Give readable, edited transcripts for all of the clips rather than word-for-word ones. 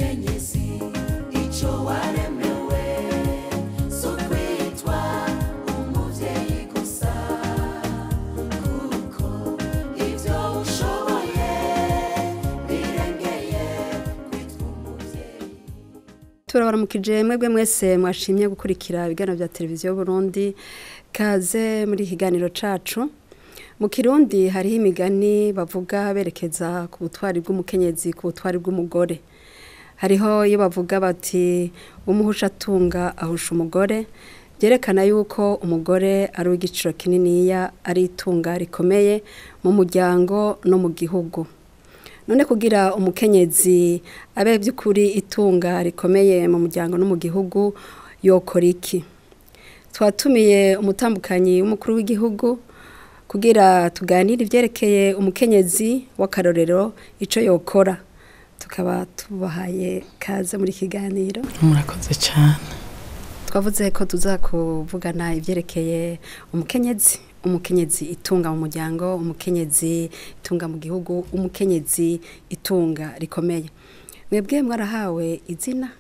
Mukenyezi ico waremewe so kwitwa umuvyeyi gusa, kuko ivyo ushoboye birengeye kwitwa umuvyeyi. Turabaramukije mwebwe mwese mwashimye gukurikira ibiganiro bya televiziyo Burundi. Kaze muri ikiganiro cacu. Mu Kirundi hariho imigani bavuga berekeza ku butwari bw'umukenyezi, ku butwari bw'umugore. Hariho iyo bavuga bati umuhusha atunga ahusha umugore, byerekana yuko umugore ari uw'igiciro kininiya, ari itunga rikomeye mu muryango no mu gihugu. None kugira umukenyezi abe by'ukuri itunga rikomeye mu muryango no mu gihugu, yokora iki? Twatumiye umutambukanyi w'umukuru w'igihugu kugira tuganire ivyerekeye umukenyezi w'akarorero, ico yokora. Tukaba tubahaye kaze muri kiganiro. Murakoze cyane. Twavuze ko tuza kuvugana ivyerekeye umukenyezi, umukenyezi itunga mu muryango, umukenyezi itunga mu gihugu, umukenyezi itunga rikomeye. Mwebwe mwarahawe izina,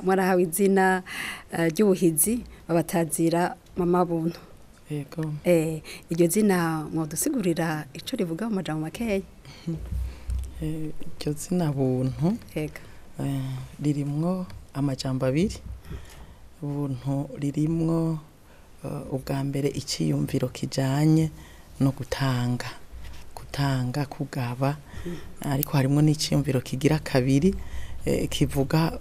mwarahawe izina ry'ubuhizi, babatazira Mama Buntu. Yego. Iryo zina mwodusigurira ico rivuga mu majambo makeya? Iryo zina Buntu Yego. Ririmwo amajambo abiri. Buntu ririmwo ubwa mbere iciyumviro kijanye no gutanga, gutanga, kugaba, ariko harimwo n'iciyumviro kigira kabiri kivuga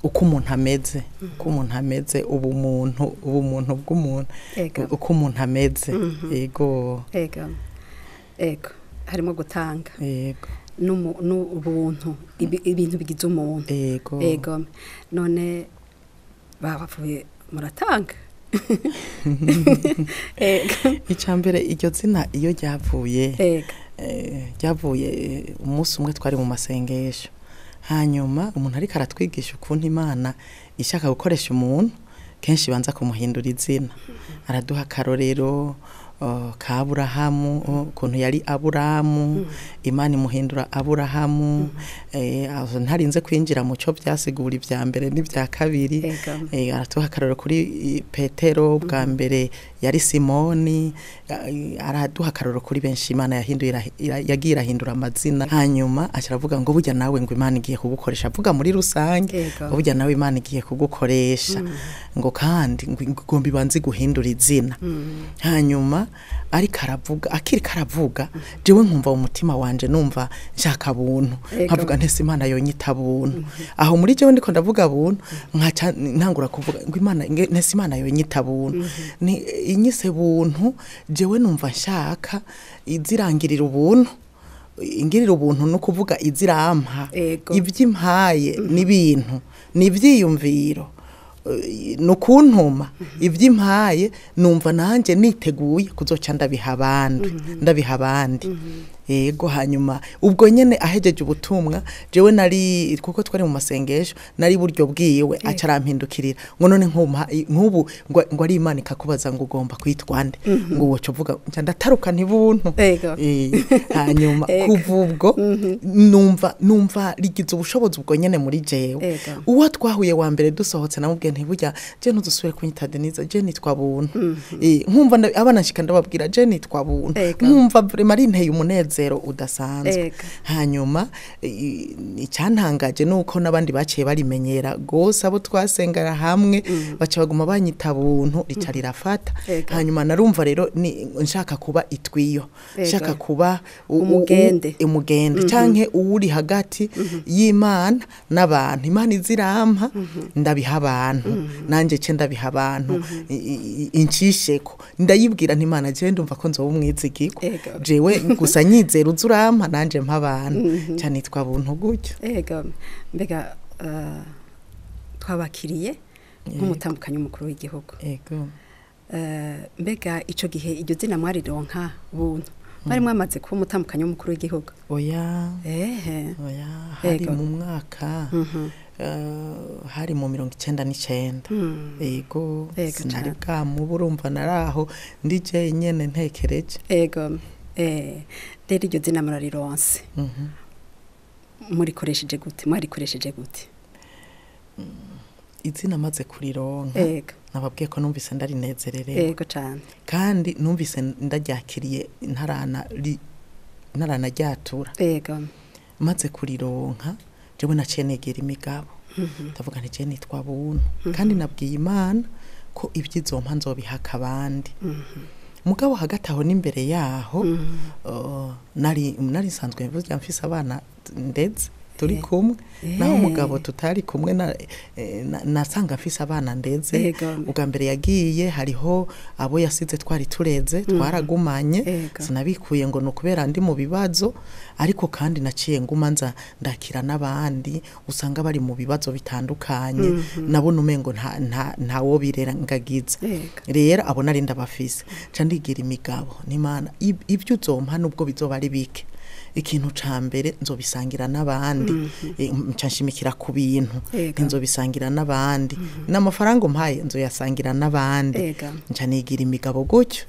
uko umuntu ameze, uko umuntu ameze, ubumuntu, ubumuntu bw'umuntu, uko umuntu ameze. Yego. Ego. Ego. Harimo gutanga. Yego. N'ubuntu, ibintu bigize umuntu. Yego. Ego. None babavuye muratanga. Ego. Icambere iryo zina iyo ryavuye. Ego. Ryavuye umunsi umwe twari mu masengesho. Hanyuma umuntu ariko aratwigisha ukuntu Imana ishaka gukoresha umuntu, kenshi banza kumuhindura izina. Araduha akarorero ka Aburahamu, ukuntu yari Aburamu, Imana imuhindura Aburahamu. Aho ntarinze kwinjira mu cyo byasigura ibya mbere n'ibya kabiri. Ego. Aratuha akarorero kuri Petero, bwa mbere yari Simoni. Araduha akarorero kuri benshi Imana yahinduye, yagiye irahindura amazina. Hanyuma aca aravuga ngo burya nawe ngo Imana igiye kugukoresha, avuga muri rusange Ego. ngo burya nawe Imana igiye kugukoresha, ngo kandi ngo igomba ibanze guhindura izina. Hanyuma ariko aravuga, akiriko aravuga, jewe nkumva mu mutima wanje numva nshaka Buntu. Ego. Nkavuga ntese Imana yonyita Buntu. Aho muri jewe ndiko ndavuga Buntu, nkaca ntangura kuvuga ngo Imana ntese Imana yonyita Buntu. Ni inyise Buntu, jewe numva nshaka izirangirira ubuntu, ingirira ubuntu no kuvuga izirampa. Ego. Ivy'impaye n'ibintu n'ivyiyumviro no kuntuma ivy'impaye, numva nanje niteguye kuzoca ndabiha abandi, ndabiha abandi. Yego. Hanyuma ubwo nyene ahejeje ubutumwa, jewe nari, kuko twari mu masengesho, nari buryo bwiwe, aca arampindukirira ngo none nk'ubu ngo ari Imana ikakubaza ngo ugomba kwitwa nde, ngo woca uvuga, nca ndataruka nti Buntu. Ego. Hanyuma Ego. kuva ubwo numva rigize ubushobozi ubwo nyene muri jewe. Ego. Uwo twahuye wa mbere dusohotse namubwiye nti burya je ntuzusubire kunyita Denise, je nitwa Buntu. Nkumva abana nshika ndababwira je nitwa Buntu. Ego. Nkumva vraiment ari nteye umunezero udasanzwe. Ego. Hanyuma icyantangaje nuko n'abandi baciye barimenyera gose, abo twasengera hamwe baca baguma banyita Buntu, rica rirafata. Ego. Hanyuma narumva rero ni nshaka kuba itwiyo, Ego. nshaka kuba Umugende. Umugende canke uwuri hagati y'Imana n'abantu. Imana izirampa ndabiha abantu, nanje ce ndabiha abantu, incisheko ndayibwira nti Imana jewe ndumva ko nzoba umwizigirwa, Ego. jewe gusa nyizera uzurampa nanje mpa abantu, ca nitwa Buntu gutyo. Ego. Mbega twabakiriye nk'umutambukanyi w'umukuru w'igihugu. Ego. Mbega ico gihe iryo zina mwarironka Buntu, mwari mwamaze kuba umutambukanyi w'umukuru w'igihugu? Oya. Ehe. Oya, hari Ego. mu mwaka hari mu 99. Ego. Ego Sinari cane. bwamuba, urumva naraho ndi jenyene ntekereje. Ego. Rero iryo zina murarironse. Murikoresheje gute, mwarikoresheje gute? Izina maze kurironka, nababwiye ko numvise ndarinezererewe. Yego cyane. Kandi numvise ndaryakiriye ntaranaryatura. Maze kurironka, jewe naciye negera imigabo, ndavuga nti je nitwa Buntu, kandi nabwiye Imana ko ibyizompa nzobihaka abandi. Mugabo hagati aho n'imbere yaho, nari nsanzwe mvuze mfise abana ndetse turi kumwe naho umugabo tutari kumwe, nasanga mfise abana ndeze. Ubwa mbere yagiye hariho abo yasize twari tureze, twaragumanye, sinabikuye ngo ni ukubera ndi mu bibazo, ariko kandi naciye nguma nza ndakira n'abandi usanga bari mu bibazo bitandukanye, nabona umengo ntawo birengagiza. Rero abo nari ndabafise, nca ndigira imigabo n'Imana, ibyo uzompa nubwo bizoba ari bike, ikintu ca mbere nzobisangira n'abandi. Nca nshimikira ku bintu, nzobisangira n'abandi, n'amafaranga umpaye nzoyasangira n'abandi. Nca nigira imigabo gutyo.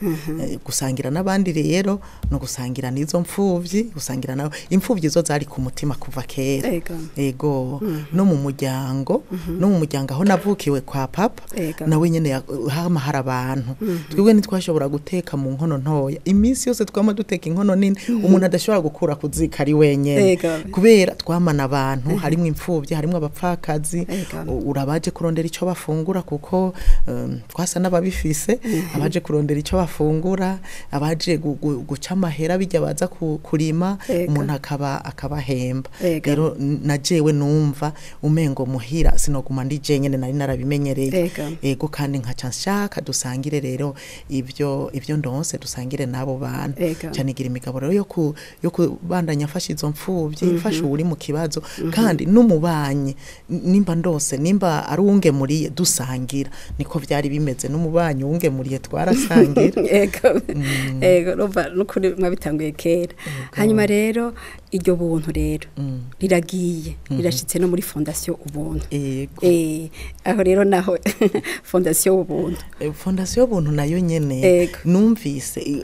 Gusangira n'abandi rero no gusangira n'izo mfuvyi, gusangira nabo imfuvyi zo zari ku mutima kuva kera. Ego, no mu muryango, no mu muryango aho navukiwe kwa papa, nawe nyene hama hari abantu. Twebwe ntitwashobora guteka mu nkono ntoya, iminsi yose twama duteka inkono nini, umuntu adashobora gukura kuzika ari wenyene, kubera twamana abantu, harimo imfuvyi, harimo abapfakazi, urabaje kurondera ico bafungura, kuko twasa n'ababifise, abaje kurondera ico bafungura, abaje guca amahera bijya baza kurima, umuntu akabahemba. Rero najewe numva umengo muhira sinoguma ndi jenyene, nari narabimenyereye. Ego, kandi nkaca nshaka dusangire rero ibyo ndonse, dusangire nabo bantu. Cyane igira imigabo rero yo kubandanya mfasha izo mfuvyi, mfasha uri mu kibazo, kandi n'umubanyi nimba ndose, nimba ari uwungemuriye dusangira. Niko vyari bimeze, n'umubanyi uwungemuriye twarasangira. Ego, ego, urumva n'ukuri mwabitanguye kera. Hanyuma rero iryo buntu rero riragiye rirashitse no muri Fondation Ubuntu. Aho rero naho Fondation Ubuntu, Fondation Ubuntu nayo nyene numvise,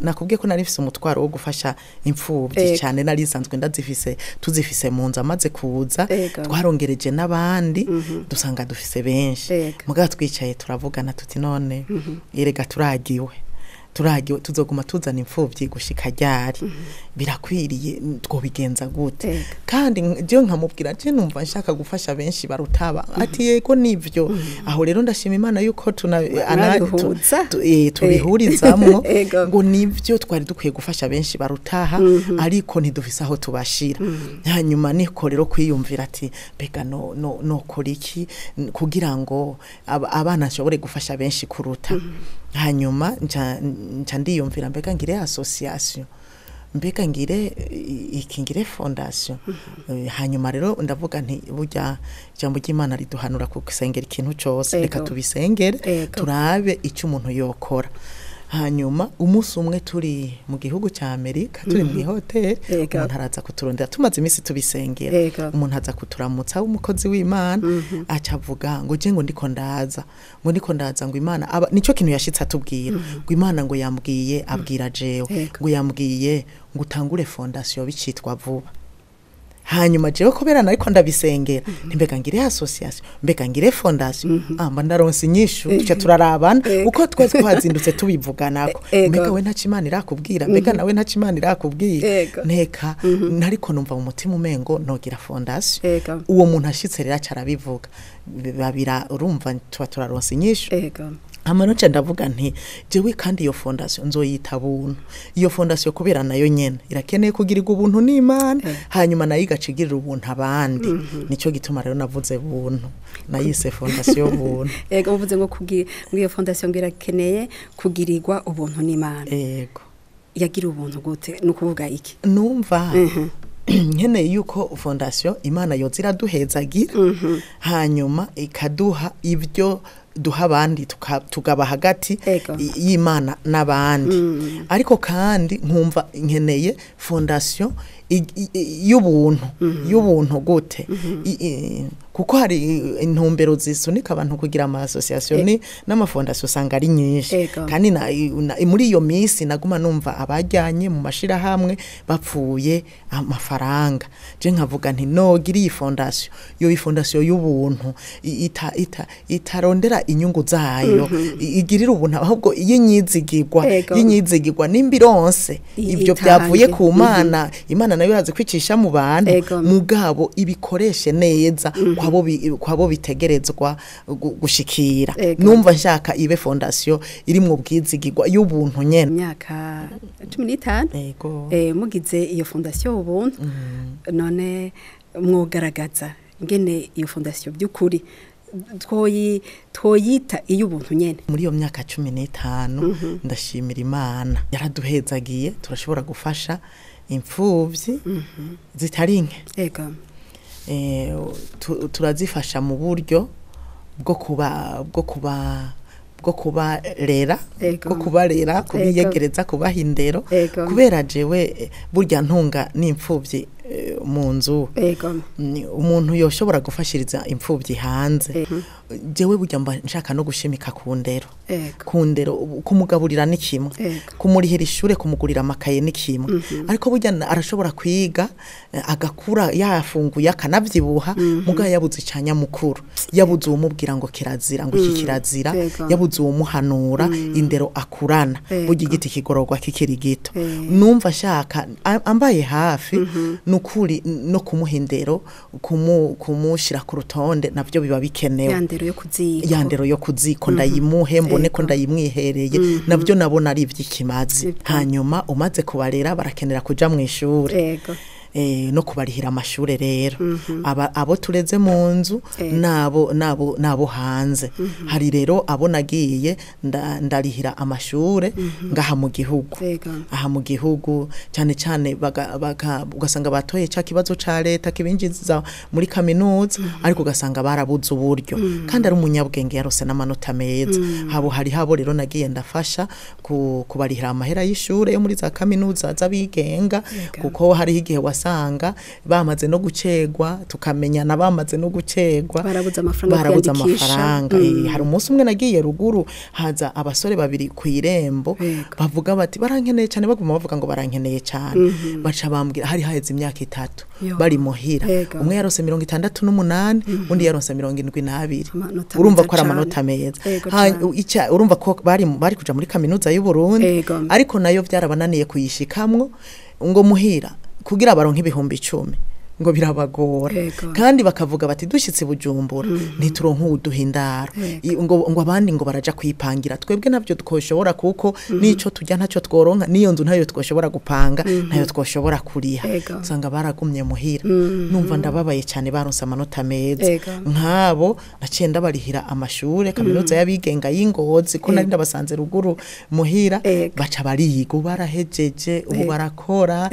nakubwiye ko nari mfise umutwaro wo gufasha imfuvyi cyane, nari nsanzwe ndazifise, tuzifise mu nzu. Amaze kuza twarongereje n'abandi, dusanga dufise benshi. Mugabo twicaye turavugana tuti none erega turagiwe, tuzoguma tuzana imfuvyi gushika ryari? Birakwiriye, twobigenza gute? Kandi je nkamubwira je numva nshaka gufasha benshi barutaba, ati yego nivyo. Aho rero ndashima Imana yuko tubihurizamwo, ngo nivyo twari dukwiye gufasha benshi barutaha, ariko ntidufise aho tubashira. Hanyuma niko rero kwiyumvira ati mbega no kora iki kugira ngo abana nshobore gufasha benshi kuruta. Hanyuma nca ndiyumvira mbega ngire association, mbega ngire iki, ngire fondation. Hanyuma rero ndavuga nti burya ijambo ry'Imana riduhanura kusengera ikintu cose, reka tubisengere turabe icyo umuntu yokora. Hanyuma umunsi umwe turi mu gihugu cya Amerika, turi mu hoteli, umuntu araza kuturondera, tumaze iminsi tubisengera, umuntu aza kuturamutsa w'umukozi w'Imana, aca avuga ngo je ngo ndiko ndaza, ngo Imana nico kintu yashitse atubwira, ngo Imana ngo yambwiye, abwira jewe ngo yambwiye ngo utangure fondation bicitwa vuba. Hanyuma jewe kubera nariko ndabisengera, mbega ngire association, mbega ngire fondation, mba ndaronse inyishu, tuca turarabana uko twese twazindutse tubivuganako, mbega we ntaco Imana irakubwira, mbega nawe ntaco Imana irakubwira. Nteka nariko numva mu mutima umengo nogira fondation. Uwo muntu ashitse rero aca arabivuga, babira urumva tuba turaronse inyishu. Amanoce ndavuga nti jewe kandi iyo fondation nzoyita Buntu. Iyo fondation kubera nayo nyene irakeneye kugirirwa ubuntu n'Imana, hanyuma nayo igacigirira ubuntu abandi. Nico gituma rero navuze Buntu, nayise Fondation Buntu. Ego, uvuze ngo kugira iyo fondation ngo irakeneye kugirirwa ubuntu n'Imana. Ego. Yagira ubuntu gute? No kuvuga iki? Numva nkeneye yuko fondation Imana yoza iraduhezagira, hanyuma ikaduha ibyo duha abandi, tugaba hagati y'Imana n'abandi. Ariko kandi nkumva nkeneye fondation y'ubuntu. Y'ubuntu gute? Kuko hari intumbero zisunika abantu kugira ama association ni n'amafondation, usanga ari nyinshi. Kandi muri iyo minsi naguma numva abajyanye mu mashirahamwe bapfuye amafaranga. Je nkavuga nti nogira iyi fondation, yo iyi fondation y'ubuntu, itarondera inyungu zayo, igirira ubuntu ahubwo y'inyizigirwa, y'inyizigirwa nimba ironse ibyo itange. Byavuye ku Mana, Imana nayo irazi kwicisha mu bantu, mugabo ibikoreshe neza kwabo bitegerezwa gushikira. Numva nshaka ibe fondation irimwo ubwizigirwa, y'ubuntu nyene. Imyaka 15. Ego. Mugize iyo fondation Ubuntu, none mwogaragaza ingene iyo fondation by'ukuri twoyita iy'ubuntu nyene? Muri iyo myaka 15, ndashimira Imana yaraduhezagiye, turashobora gufasha imfuvyi zitari nke. Turazifasha mu buryo bwo kubarera, bwo kubarera, kubiyegereza, kubaha indero. Kubera jewe burya ntunga n'imfuvyi mu nzu. Umuntu yoshobora gufashiriza imfuvyi hanze, jewe burya mba nshaka no gushimika ku ndero. Ku ndero, kumugaburira ni kimwe, kumurihira ishure, kumugurira amakaye ni kimwe, ariko burya arashobora kwiga, agakura yafunguye akanavyibuha, mugabo yabuze icanya mukuru, yabuze uwumubwira ngo kirazira, ngo iki kirazira, yabuze uwumuhanura indero akurana. Burya igiti kigororwa kikiri gito. Numva ashaka ambaye hafi, nukuri no kumuha indero, kumushira ku rutonde, navyo biba bikenewe. Ya ndero yo kuziko. Ya ndero yo kuziko, ndayimuhe mbone ko ndayimwihereye, navyo nabona ari ivy'ikimazi. Hanyuma umaze kubarera, barakenera kuja mu ishure. No kubarihira amashure rero, abo tureze mu nzu nabo hanze. Hari rero abo nagiye ndarihira amashure ngaha mu gihugu, aha mu gihugu cyane cyane, ugasanga batoye ca kibazo ca leta kibinjiza muri kaminuza, ariko ugasanga barabuze uburyo, kandi ari umunyabwenge, yarose n'amanota meza. Habo hari habo rero nagiye ndafasha kubarihira amahera y'ishure yo muri za kaminuza z'abigenga, kuko hariho igihe wasanga bamaze no gucegwa, tukamenyana bamaze no gucegwa. Barabuze amafaranga yo barabuze kwiyandikisha. amafaranga. Hari umunsi umwe nagiye ruguru, haza abasore babiri ku irembo, bavuga bati barankeneye cyane, baguma bavuga ngo barankeneye cyane. Baca bambwira, hari haheze imyaka 3 bari muhira. Umwe yarose 68, undi yarose 72. Amanota Urumva meza ko ari cane. amanota meza. Cane. Urumva ko bari kuja muri kaminuza y'u Burundi, ariko nayo byarabananiye kuyishikamwo, ngo muhira kugira baronke 10,000 ngo birabagora. Kandi bakavuga bati dushyitse i Bujumbura ntituronke uwuduha indaro. Ngo abandi ngo baraja kwipangira, twebwe ntabyo twoshobora, kuko n'ico turya ntacyo tworonka, n'iyo nzu ntayo twoshobora gupanga, ntayo twoshobora kuriha. Usanga baragumye muhira. Numva ndababaye cyane, baronse amanota meza. Nk'abo naciye ndabarihira amashure kaminuza y'abigenga y'Ingozi, ko nari ndabasanze ruguru muhira. Baca bariga, ubu barahejeje, ubu barakora.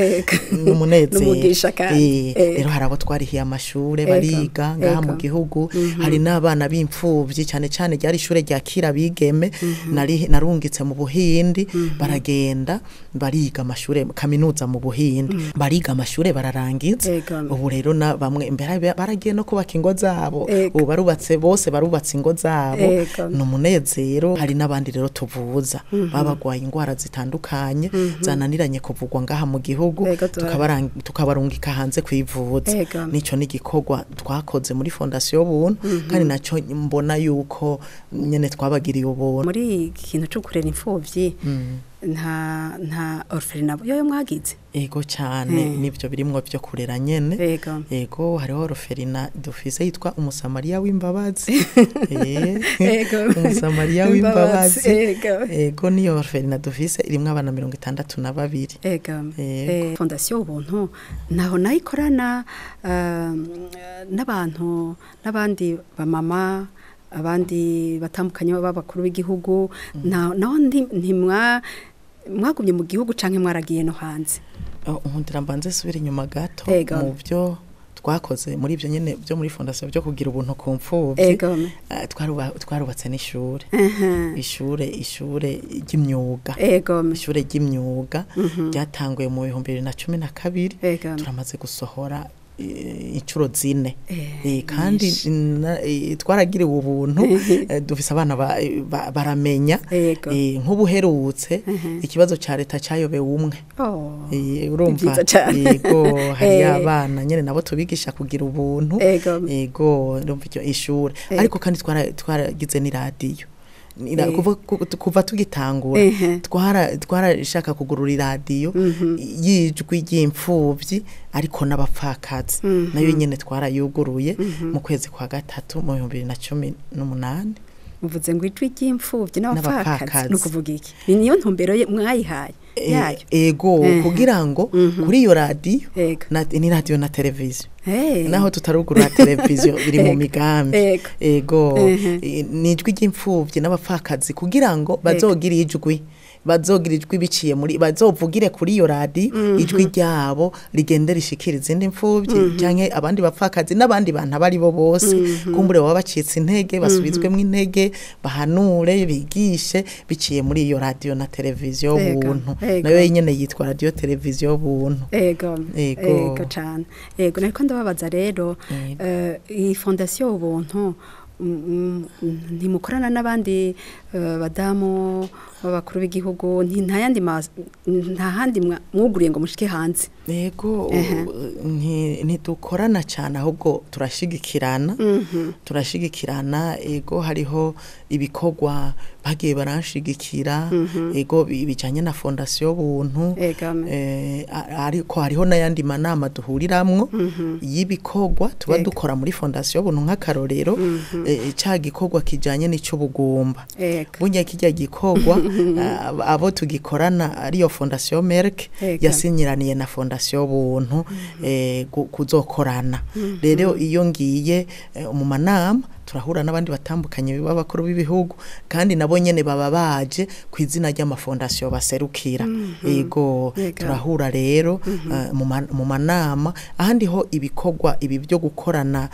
N'umunezero. N'umugisha kandi. Rero hari abo twarihiye amashure, bariga ngaha mu gihugu. Hari n'abana b'imfuvyi, cyane cyane ryari ishure ryakira abigeme, narungitse mu Buhindi, baragenda bariga amashure kaminuza mu Buhindi, bariga amashure bararangiza. Ubu rero na bamwe mbere baragiye no kubaka ingo zabo. Ubu barubatse bose, barubatse ingo zabo. Ni umunezero. Hari n'abandi rero tuvuza baba bagwaye ingwara zitandukanye zananiranye kuvugwa ngaha mu gihugu, tukabarungika hanze kwivuza. Nico ni igikorwa twakoze muri fondation Ubuntu, kandi naco mbona yuko nyene twabagiriye ubuntu. Muri iki kintu cyo kurera imfuvyi, nta orphelinat yoyo mwagize? Ego cyane. Nivyo birimwo byo kurera nyene. Ego, hariho orphelinat dufise yitwa Umusamariya w'Imbabazi. Umusamariya w'Imbabazi. Ego, niyo orphelinat dufise, irimwo abana 62. Ego. Fondation Ubuntu naho nayo ikorana n'abantu n'abandi bamama, abandi batandukanye b'abakuru b'igihugu, naho ntimwa mwagumye mu gihugu canke mwaragiye no hanze? Oh, nkundira mbanze subira inyuma gato. Mu byo twakoze muri ibyo nyene byo muri fondation byo kugira ubuntu ku mfuvyi, twarubatse n'ishure, ishure ry'imyuga. Ishure ry'imyuga ryatanguye mu 2012. Turamaze gusohora inshuro 4. Kandi twaragiriwe ubuntu, dufise abana baramenya. Nk'ubuherutse ikibazo ca leta cayobewe umwe. Urumva yego hari abana nyene nabo tubigisha kugira ubuntu. Yego urumva iryo ishure. Ariko kandi twaragize ni radio. Kuva tugitangura twarashaka kugurura iradiyo y'ijwi ry'imfuvyi ariko n'abapfakazi, nayo nyene twarayuguruye mu kwezi kwa gatatu mu 2018. Muvuze ngo ijwi ry'imfuvyi n'abapfakazi nukuvuga iki? Ni niyo ntumbero mwayihaye yayo? Ego, kugira ngo kuri iyo radiyo ni radiyo na televiziyo, naho tutarugurura televiziyo biri mu migambi. Ego, ni ijwi ry'imfuvyi n'abapfakazi kugira ngo bazogira ijwi, bazogira ijwi biciye muri, bazovugire kuri iyo radiyo ijwi ryabo rigende rishikira izindi mfuvyi canke abandi bapfakazi n'abandi bantu abari bo bose, kumbure baba bacitse intege basubizwemo intege, bahanure bigishe biciye muri iyo radiyo na televiziyo buntu. Nayo nyene yitwa radiyo televiziyo buntu. Ego, ego cyane. Ego, nariko ndababaza rero, iyi fondation Ubuntu ntimukorana n'abandi badamu b'abakuru b'igihugu, nta handi mwuguriye ngo mushike hanze? Yego, ntidukorana cyane, ahubwo turashigikirana. Turashigikirana. Ego, hariho ibikorwa bagiye baranshigikira, ego bijanye na fondation Ubuntu. Ariko hariho n'ayandi manama duhuriramwo y'ibikorwa tuba dukora muri fondation Ubuntu, nk'akarorero ca gikorwa kijanye n'ic'ubugumba. Burya kijya gikorwa abo tugikorana ariyo fondation Merck yasinyiraniye na fondation Ubuntu kuzokorana. Rero iyo ngiye mu manama turahura n'abandi batambukanye b'abakuru b'ibihugu, kandi nabo nyene baba baje ku izina ry'amafondation baserukira. Ego, turahura rero mu manama. Ahandi ho ibikorwa ibi byo gukorana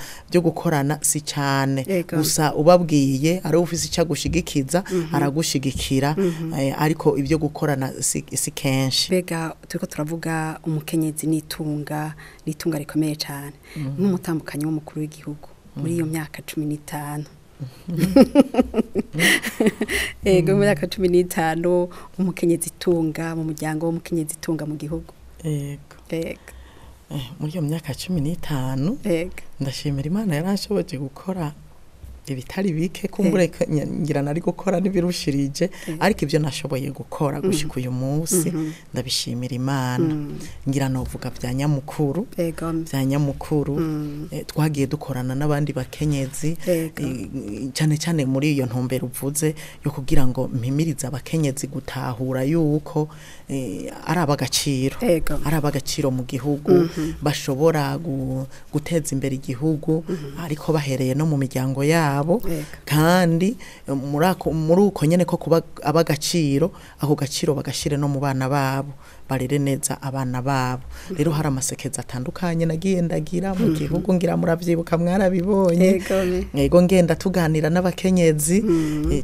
si cyane, gusa ubabwiye ari ufise icyo gushigikiza aragushigikira, ariko ibyo gukorana si kenshi. Bega turiko turavuga umukenyezi n'itunga, n'itunga rikomeye cyane, nk'umutambukanyi w'umukuru w'igihugu muri iyo myaka 15. Ego, mu myaka 15 umukenyezi itunga mu muryango, umukenyezi itunga mu gihugu. Ego. Ego. Muri iyo myaka 15, ego, ndashimira Imana yaranshoboje gukora ibitari bike, kumbure ngira nari gukora n'ibirushirije, ariko ibyo nashoboye gukora gushika uyu munsi ndabishimira Imana. Ngira novuga bya nyamukuru, bya nyamukuru twagiye dukorana n'abandi bakenyezi, cyane cyane muri iyo ntumbero uvuze yo kugira ngo mpimirize abakenyezi gutahura yuko ari abagaciro, ari abagaciro mu gihugu, bashobora guteza imbere igihugu, ariko bahereye no mu miryango yabo. Kandi muri uko nyene ko kuba abagaciro, ako gaciro bagashire no mu bana babo, barere neza abana babo. Rero hari amasekeza atandukanye nagiye ndagira mu gihugu, ngira muravyibuka mwarabibonye. Yego, ngenda tuganira n'abakenyezi,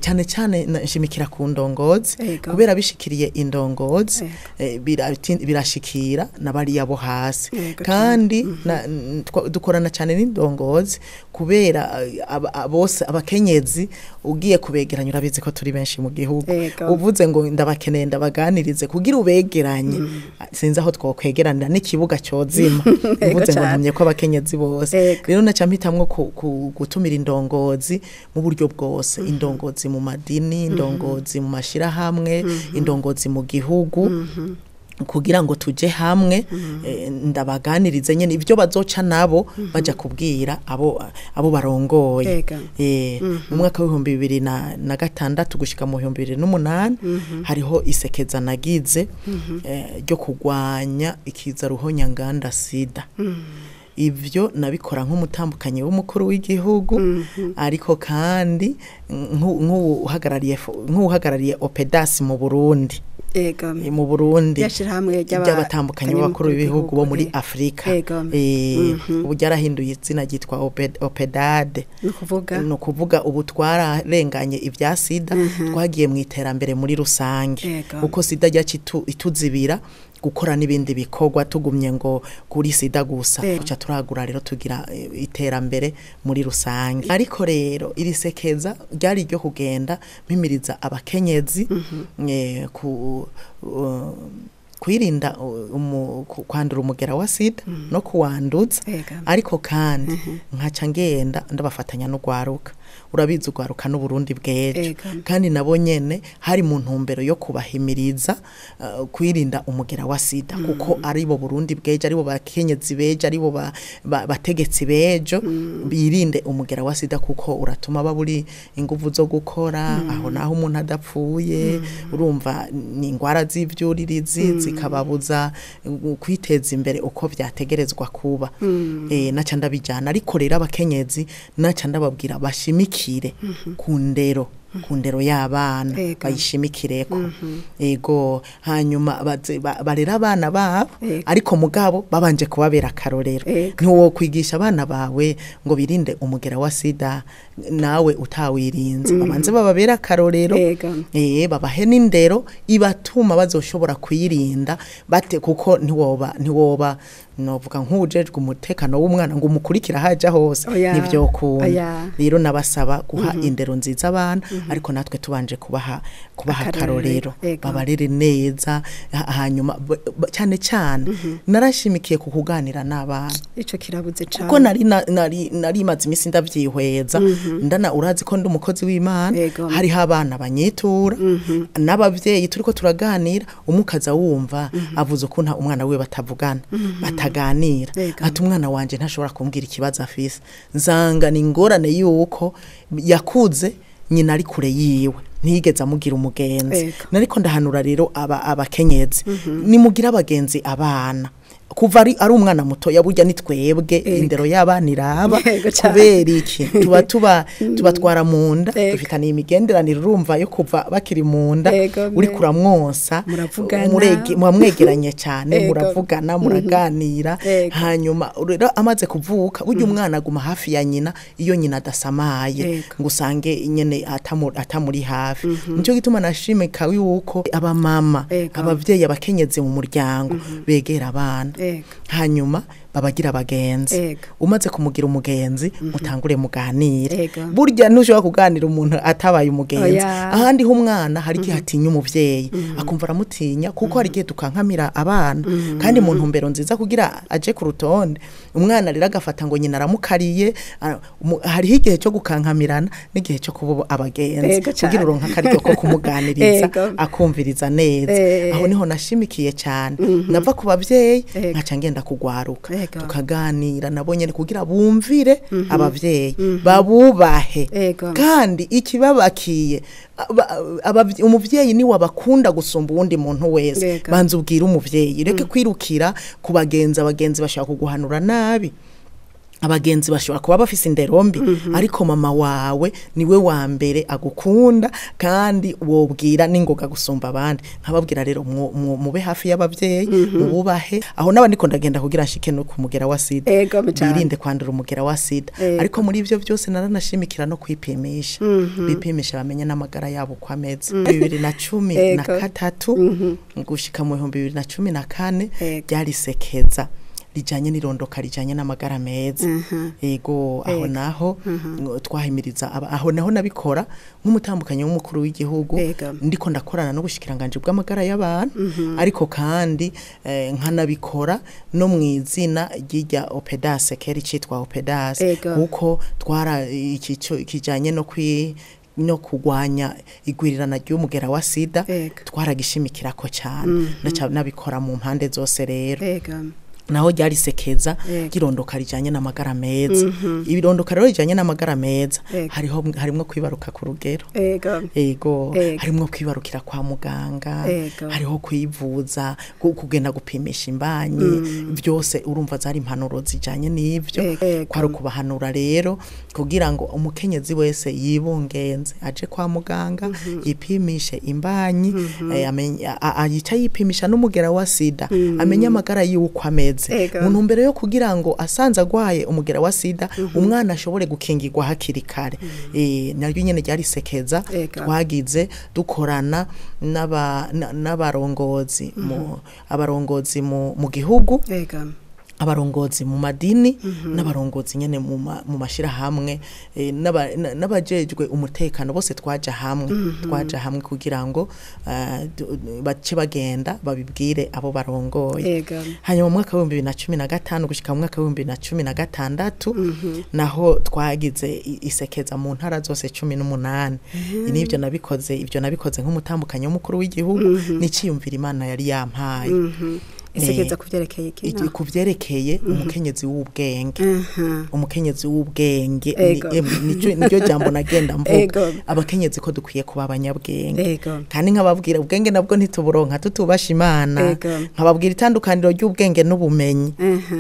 cyane cyane nshimikira ku ndongozi, kubera bishikiriye indongozi birashikira n'abari yabo hasi. Kandi dukorana cyane n'indongozi kubera bose abakenyezi ugiye kubegeranya, urabizi ko turi benshi mu gihugu, uvuze ngo ndabakeneye ndabaganirize kugira ubegeranye, sinzi aho twokwegeranira n'ikibuga cyozima, uvuze ngo ntumye ko abakenyezi bose. Rero naca mpitamwo gutumira indongozi mu buryo bwose, indongozi mu madini, indongozi mu mashirahamwe, indongozi mu gihugu, kugira ngo tuje hamwe ndabaganirize nyene ibyo bazoca nabo baja kubwira abo barongoye. Mu mwaka wa 2006 gushika mu 2008 hariho isekeza nagize ryo kugwanya ikiza ruhonyanganda sida. Ivyo nabikora nk'umutambukanyi w'umukuru w'igihugu, ariko kandi nk'uhagarariye OPEDAS mu Burundi. Ego. Mu Burundi yashirahamwe ry'abatambukanyi b'abakuru b'ibihugu bo muri Afrika. Ubu ryarahinduye izina ryitwa OPEDAD. No kuvuga ubu twararenganye ibya sida, twagiye mu iterambere muri rusange. Uko sida ryaci ituzibira gukora n'ibindi bikorwa tugumye ngo kuri sida gusa, tuca turagura rero tugira iterambere muri rusange. Ariko rero iri sekeza ryari ryo kugenda mpimiriza abakenyezi ku kwirinda kwandura umugera wa sida no kuwanduza. Ariko kandi nkaca ngenda ndabafatanya n'ugwaruka. Urabizi ugwaruka n'Uburundi bw'ejo, kandi nabo nyene hari mu ntumbero yo kubahimiriza kwirinda umugera wa sida, kuko aribo Burundi bw'ejo, aribo bakenyezi b'ejo, aribo bategetsi b'ejo. Birinde umugera wa sida kuko uratuma baburi inguvu zo gukora, aho naho umuntu adapfuye. Urumva ni ingwara z'ivyuririzi zikababuza kwiteza imbere uko vyategerezwa kuba. Naca ndabijana. Ariko rero abakenyezi naca ndababwira bashimikire ku ndero, ku ndero y'abana, bayishimikireko. Ego, hanyuma barera abana babo, ariko mugabo babanje kubabera akarorero. Ntiwo kwigisha abana bawe ngo birinde umugera wa sida nawe utawirinze. Babanze bababera akarorero, babahe n'indero ibatuma bazoshobora kuyirinda bate, kuko ntiwoba novuga nk'ujejwe umutekano w'umwana ngo umukurikira haja hose, nivyo kunda. Rero nabasaba guha indero nziza abana, ariko natwe tubanje kubaha akarorero, babarere neza. Hanyuma cyane cyane narashimikiye ku kuganira n'abana. Ico kirabuze cyane, kuko nari maze imisi ndavyihweza, ndana urazi ko ndi umukozi w'Imana. Hariho abana banyitura n'abavyeyi turiko turaganira, umukaza wumva avuze ukuntu umwana wiwe batavugana, bataganira, ati umwana wanje ntashobora kumbwira ikibazo afise. Nzanga ni ingorane yuko yakuze nyina ari kure yiwe, ntiyigeze amugira umugenzi. Nariko ndahanura rero abakenyezi, nimugira abagenzi abana kuva ari umwana muto. Yaburya ni twebwe indero y'abana iraba, kubera iki tuba tubatwara mu nda, dufitaniye imigenderanire. Urumva yo kuva bakiri mu nda, uri kuramwonsa, muramwegeranye cyane, muravugana, muraganira. Hanyuma rero amaze kuvuka, burya umwana aguma hafi ya nyina iyo nyina adasamaye, ngo usange nyene atamuri hafi. Nico gituma nashimika yuko abamama, abavyeyi, abakenyezi mu muryango begera abana, hanyuma babagira abagenzi. Umaze kumugira umugenzi, mutangure muganire. Burya ntushobora kuganira umuntu atabaye umugenzi. Ahandi ho umwana hari igihe atinya umuvyeyi, akumva aramutinya, kuko hari igihe tukankamira abana kandi mu ntumbero nziza kugira aje ku rutonde. Umwana rero agafata ngo nyina aramukariye. Hariho igihe cyo gukankamirana n'igihe cyo kuba abagenzi, kugira uronka akaryo ko kumuganiriza, akumviriza neza. Aho niho nashimikiye cyane, nava ku bavyeyi nkaca ngenda kugwaruka, tukaganira nabo nyene kugira bumvire abavyeyi, babubahe. Kandi ikibabakiye, umuvyeyi ni wabakunda gusumba uwundi muntu wese. Banza ubwira umuvyeyi, reke kwirukira ku bagenzi. Abagenzi bashaka kuguhanura nabi, abagenzi bashobora kuba bafise indero mbi, ariko mama wawe niwe wa mbere agukunda, kandi wobwira n'ingoga gusumba abandi. Nkababwira rero mube hafi y'abavyeyi, mububahe. Aho naba ndiko ndagenda kugira nshike no kumugera wa sida, birinde kwandura umugera wa sida. Ariko muri ivyo byose naranashimikira no kwipimisha, bipimisha bamenye n'amagara yabo uko ameze. 2013 gushika mu 2014 ryari sekeza rijanye n'irondoka rijanye n'amagara meza. Ego, aho naho twahimiriza, aho naho nabikora nk'umutambukanyi w'umukuru w'igihugu, ndiko ndakorana no gushikiranganje bw'amagara y'abantu, ariko kandi nkanabikora no mwizina ry'irya Opedase, keri citwa Opedase, kuko twara iki kijanye no kugwanya igwirirana ry'umugera wa sida, twaragishimikirako cyane. Nabikora mu mpande zose rero. Naho ryari sekeza girondoka rijanye n'amagara meza. Ibirondoka rero rijanye n'amagara meza hariho harimwo kwibaruka ku rugero. Ego, harimwo kwibarukira kwa muganga, hariho kwivuza, kugenda gupimisha imbanyi, byose urumva zari impanuro zijanye n'ivyo. Kwari kubahanura rero kugira ngo umukenyezi wese yibungenze aje kwa muganga, yipimishe imbanyi, ayica yipimisha n'umugera wa sida, amenye amagara yiwe uko ameze. bimeze, Ego. mu ntumbero yo kugira ngo asanze agwaye umugera wa sida, umwana ashobore gukingirwa hakiri kare. Naryo nyene ryari isekeza Ego. twagize dukorana n'abarongozi mu abarongozi mu gihugu, Ego. abarongozi mu madini, n'abarongozi nyene mu mashirahamwe, n'abajejwe umutekano bose. Twaja hamwe kugira ngo bace bagenda babibwire abo barongoye. Ego. Hanyuma mu mwaka wa 2015 gushika mu mwaka wa 2016 naho twagize isekeza mu ntara zose 18. N'ibyo nabikoze, ibyo nabikoze nk'umutambukanyi w'umukuru w'igihugu, n'iciyumvira Imana yari yampaye. Isekeza kuvyerekeye iki? Ku vyerekeye umukenyezi w'ubwenge. Umukenyezi w'ubwenge Ego. niryo jambo nagenda mvuga. Ego. Abakenyezi ko dukwiye kuba abanyabwenge, Ego. kandi nkababwira ubwenge nabwo ntituburonka tutubasha Imana. Ego. Nkababwira itandukaniro ry'ubwenge n'ubumenyi.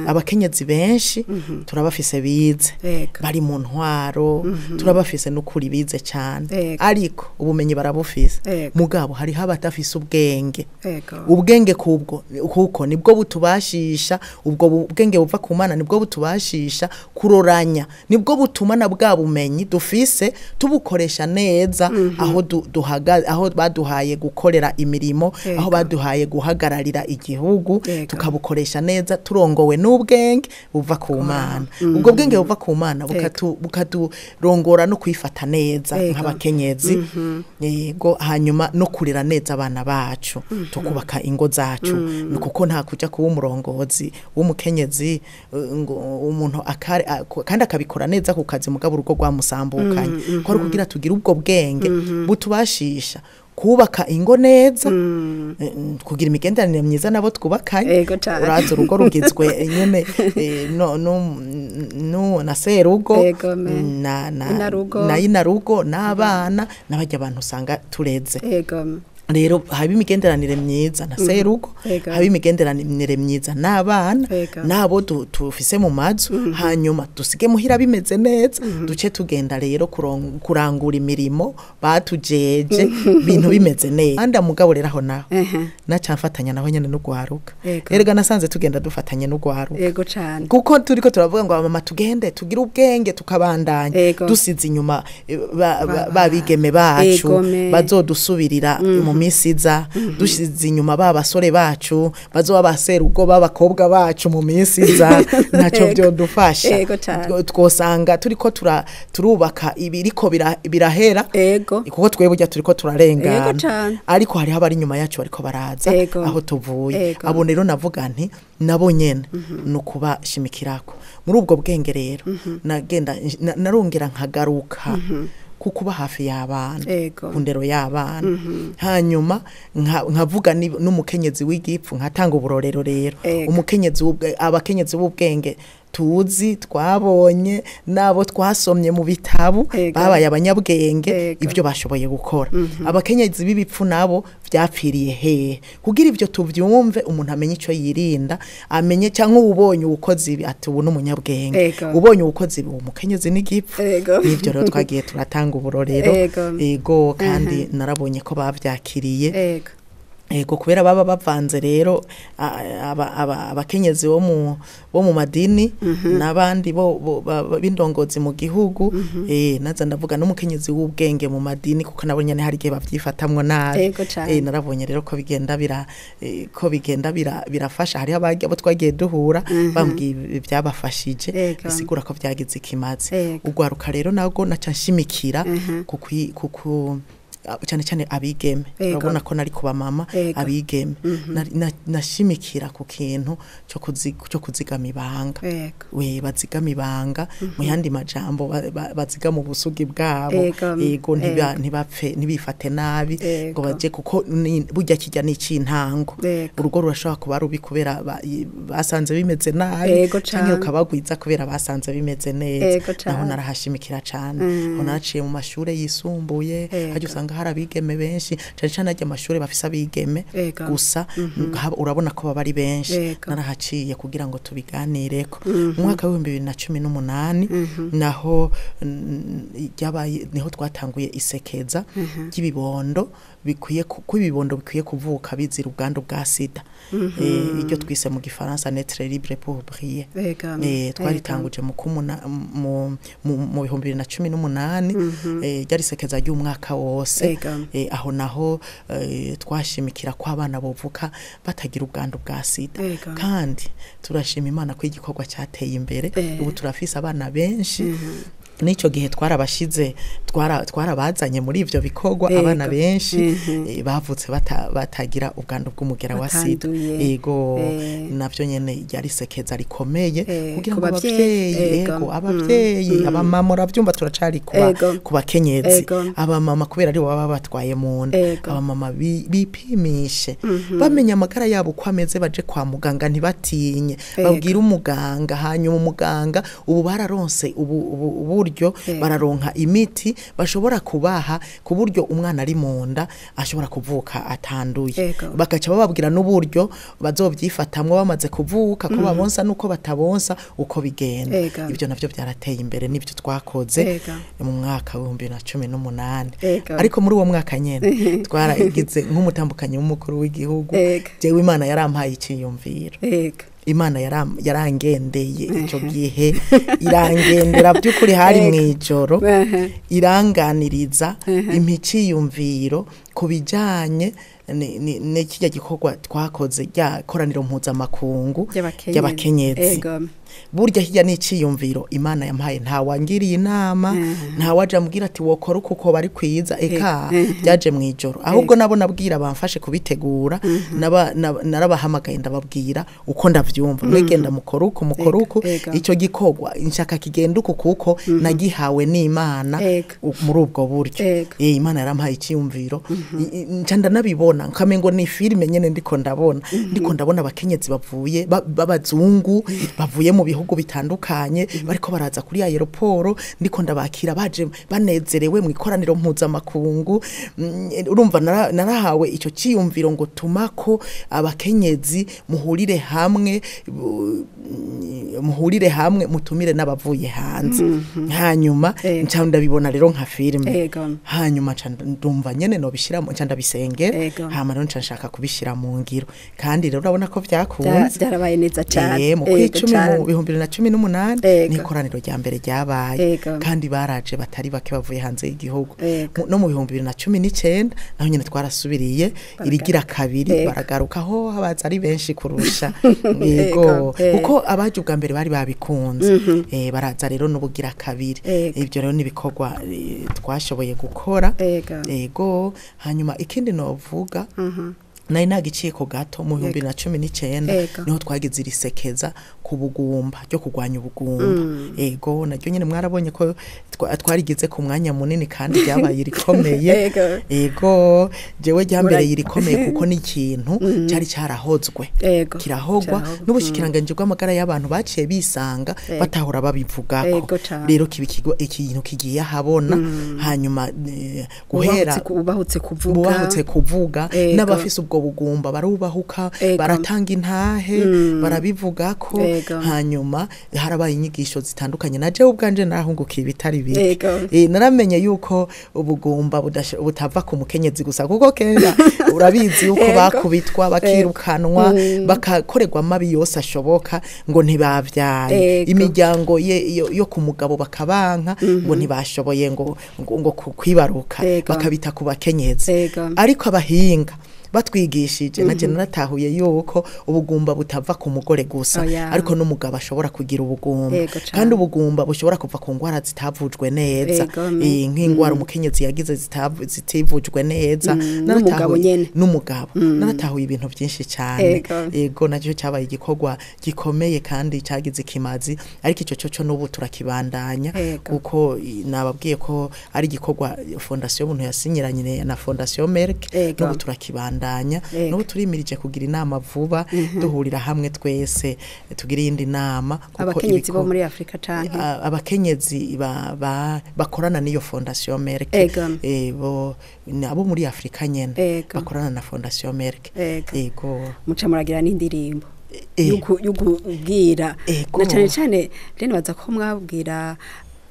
Abakenyezi benshi turabafise bize, Ego. bari mu ntwaro, turabafise n'ukuri bize cyane, Ego. ariko ubumenyi barabufise, Ego. mugabo hariho abadafise ubwenge. Ego. Ubwenge kubwo kuko nibwo butubashisha, ubwo bwenge buva ku Mana nibwo butubashisha kuroranya, nibwo butuma na bwa bumenyi dufise tubukoresha neza aho duhaga, aho baduhaye gukorera imirimo, Ego. aho baduhaye guhagararira igihugu, Ego. tukabukoresha neza turongowe n'ubwenge buva ku Mana. Ubwo bwenge buva ku Mana bukaturongora no kwifata neza Ego. nk'abakenyezi, yego, hanyuma no kurera neza abana bacu, tukubaka ingo zacu. Ni kuko nta kuja kuba umurongozi w'umukenyezi, ngo umuntu kandi akabikora neza ku kazi, mugabo urugo rwamusambukanye. Ko ari kugira tugire ubwo bwenge butubashisha kubaka ingo neza, kugira imigenderanire myiza nabo twubakanye. Ego cane. Uraza urugo rugizwe nyene no, no, no, na serugo, Ego me. na Inarugo. na inarugo, n'abana n'abajya, abantu usanga tureze. Ego. Rero haba imigenderanire myiza na serugo, Ego. haba imigenderanire myiza n'abana, Ego. n'abo tufise mu mazu, hanyuma dusige muhira bimeze neza, duce tugenda rero kurangura imirimo batujeje, ibintu bimeze neza. Kandi mugabo rero aho naho naca mfatanya naho nyene n'ugwaruka. Ego. Erega nasanze tugenda dufatanye n'ugwaruka, Ego cane. kuko turiko turavuga ngo mama tugende tugire ubwenge, tukabandanya Ego. dusize inyuma babigeme bacu Ego me. bazodusubirira mu minsi iza, dusize inyuma ba basore bacu bazoba baserugo b'abakobwa bacu mu minsi iza, ntacyo Ego. byodufasha. Ego cane. Twosanga turiko turubaka ibiriko birahera, Ego. kuko twebwe burya turiko turarengana, Ego cane. ariko hariho abari inyuma yacu bariko baraza Ego. aho tuvuye. Ego. Abo rero navuga nti nabo nyene ni ukubashimikirako muri ubwo bwenge. Rero nagenda narongera nkagaruka ku kuba hafi y'abana, Ego. ku ndero y'abana, hanyuma nkavuga n'umukenyezi w'igipfu, nkatanga uburorero rero. Ego. Abakenyezi b'ubwenge tuzi, twabonye n'abo twasomye mu bitabo, Ego. babaye abanyabwenge, Ego. ibyo bashoboye gukora. Abakenyezi b'ibipfu nabo byapfiriye hehe? Kugira ibyo tuvyumve, umuntu amenye icyo yirinda, amenye cyangwa ubonye uwukoze ibi ati ubu n'umunyabwenge, Ego. ubonye uwukoze ibi, uwo mukenyezi n'igipfu. Ego. N'ibyo rero twagiye turatanga uburorero. Ego. Ego, kandi narabonye ko bavyakiriye. Ego. Ego, kubera baba bavanze rero abakenyezi bo mu madini n'abandi bo b'indongozi mu gihugu, naza ndavuga n'umukenyezi w'ubwenge mu madini, kuko nabo nyene hari igihe bavyifatamwo nabi. Ego cane. Narabonye rero ko bigenda bira ko bigenda birafasha. Hariho abo twagiye duhura bambwiye ibyabafashije, Ego. bisigura ko vyagize ikimazi. Ego. Ugwaruka rero nabwo naca nshimikira kuku cyane cyane abigeme. Ego. Urabona ko nari kuba mama, Ego. abigeme. Nashimikira ku kintu cyo kuzigama ibanga. Ego. We bazigama ibanga, mu yandi majambo bazigama ubusugi bwabo. Ego. Ego, ntibapfe, ntibifate nabi Ego. ngo baje, kuko burya kijya ni icintango. Ego. Urugo rurashobora kuba rubi kubera basanze bimeze nabi, Ego canke cane. rukabagwiza kubera basanze bimeze neza. Ego cane. Naho narahashimikira cane. Aho naraciye mu mashure yisumbuye, Ego. harya usanga usanga hari abigeme benshi cyane cyane ajya amashuri bafise abigeme gusa urabona ko baba ari benshi. Narahaciye kugira ngo tubiganireko. Mu mwaka wa 2018 naho ryabaye, niho twatanguye isekeza ry'ibibondo bikwiye ko ibibondo bikwiye kuvuka bizira ubwandu bwa sida, iryo twise mu gifaransa "Naître libre pour briller". Twaritanguje mu kumuna mu 2018, ryari sekeza ry'umwaka wose. Aho naho twashimikira ko abana bovuka batagira ubwandu bwa sida, kandi turashima Imana ko igikorwa cyateye imbere. Ubu turafise abana benshi, n'icyo gihe twarabashize, twarabazanye muri ivyo bikorwa, abana benshi bavutse batagira ubwandu bw'umugera wa sida. Ego, navyo nyene ryari sekeza rikomeye kugira ngo abavyeyi, ego, abavyeyi, abamama, uravyumva turacari kuba ku bakenyezi, abamama kubera ari bo baba batwaye mu nda, abamama bipimishe bamenye amagara yabo uko ameze, baje kwa muganga ntibatinye, babwire umuganga, hanyuma umuganga ubu bararonse ubu buryo bararonka imiti bashobora kubaha ku buryo umwana ari mu nda ashobora kuvuka atanduye, bagaca bababwira n'uburyo bazovyifatamwo bamaze kuvuka, ko babonsa nuko batabonsa, uko bigenda. Ibyo navyo byarateye imbere, nibyo twakoze mu mwaka wa 2018. Ariko muri uwo mwaka nyene twaragize nk'umutambukanyi w'umukuru w'igihugu, jewe Imana yarampaye iciyumviro. Imana yarangendeye icyo gihe, irangendera by'ukuri, hari mu ijoro, iranganiriza impa iciyumviro ku bijyanye n'ikijya gikorwa twakoze, rya koraniro mpuzamakungu ry'abakenyezi. Burya hirya n'iciyumviro Imana yampaye, ntawangiriye inama, ntawaje ambwira ati wokora uko uko bari kwiza, eka, byaje mu ijoro. Ahubwo nabo nabwira bamfashe kubitegura, narabahamagaye ndababwira uko ndavyumva: mwegenda mukora uko, mukora uko, icyo gikorwa nshaka kigenda uko, kuko nagihawe n'Imana muri ubwo buryo. Imana yarampaye iciyumviro, nca ndanabibona nkamengo ni filime nyene ndiko ndabona. Ndiko ndabona abakenyezi bavuye b'abazungu bavuye mu bihugu bitandukanye bariko baraza kuri aéroport, ndiko ndabakira baje banezerewe mu ikoraniro mpuzamakungu. Urumva narahawe icyo ciyumviro ngo tumako abakenyezi muhurire hamwe, muhurire hamwe, mutumire n'abavuye hanze. Hanyuma nca ndabibona rero nka filime, hanyuma nca ndumva nyene no bishiramo, nca ndabisengera, hama rero nca nshaka kubishira mu ngiro, kandi rero urabona ko vyakunze. Byarabaye neza cyane. Mu kwicumi mu 2018 ni ikoraniro rya mbere ryabaye, kandi baraje batari bake bavuye hanze y'igihugu. No mu 2019 naho nyene twarasubiriye irigira kabiri, baragaruka aho habaza ari benshi kurusha. Yego, kuko abaje ubwa mbere bari babikunze, baraza rero n'ubugira kabiri. Ibyo rero nibikorwa twashoboye gukora. Yego, hanyuma ikindi novuga, nari nagiciye ko gato, mu 2019 niho twagize irisekeza ku bugumba, ryo kurwanya ubugumba. Ego, naryo nyene mwarabonye ko twarigize ku mwanya munini kandi ryabaye rikomeye. Ego, jewe ryambereye irikomeye kuko ni ikintu cyari cyarahozwe, kirahogwa n'ubushikiranganje bw'amagara y'abantu, baciye bisanga batahora babivugako. Rero kiba ikintu kigiye ahabona, hanyuma guhera ubahutse kuvuga, ubahutse kuvuga, n'abafise ubwo bugumba barubahuka, baratanga intahe, barabivugako. Hanyuma harabaye inyigisho zitandukanye, na jewe ubwanje narahungukiye ibitari bike. Naramenye yuko ubugumba butava ku mukenyezi gusa, kuko kera urabizi yuko bakubitwa, bakirukanwa, bakakorerwa amabi yose ashoboka ngo ntibavyaye, imiryango yo ku mugabo bakabanka ngo ntibashoboye ngo kwibaruka, bakabita ku bakenyezi. Ariko abahinga batwigishije, naje naratahuye yuko ubugumba butava ku mugore gusa, ariko n'umugabo ashobora kugira ubugumba, kandi ubugumba bushobora kuva ku ngwara zitavujwe neza, nk'ingwara umukenyezi yagize zitivujwe neza. Naratahuye n'umugabo, naratahuye ibintu byinshi cyane. Ego, nacyo cyabaye igikorwa gikomeye kandi cyagize ikimazi, ariko icyo cyo n'ubu turakibandanya, kuko nababwiye ko ari igikorwa Fondation Buntu yasinyiranye na Fondation Merck, n'ubu turakibandanya. birabandanya. N'ubu turimirije kugira inama vuba, duhurira hamwe twese tugira iyindi nama, kuko Abakenyezi bo muri Afrika canke Abakenyezi bakorana n'iyo Fondation Merck, bo abo muri Afrika nyene bakorana na Fondation Merck. Ego. Muca muragira n'indirimbo yukubwira na cane cane rero baza ko mwabwira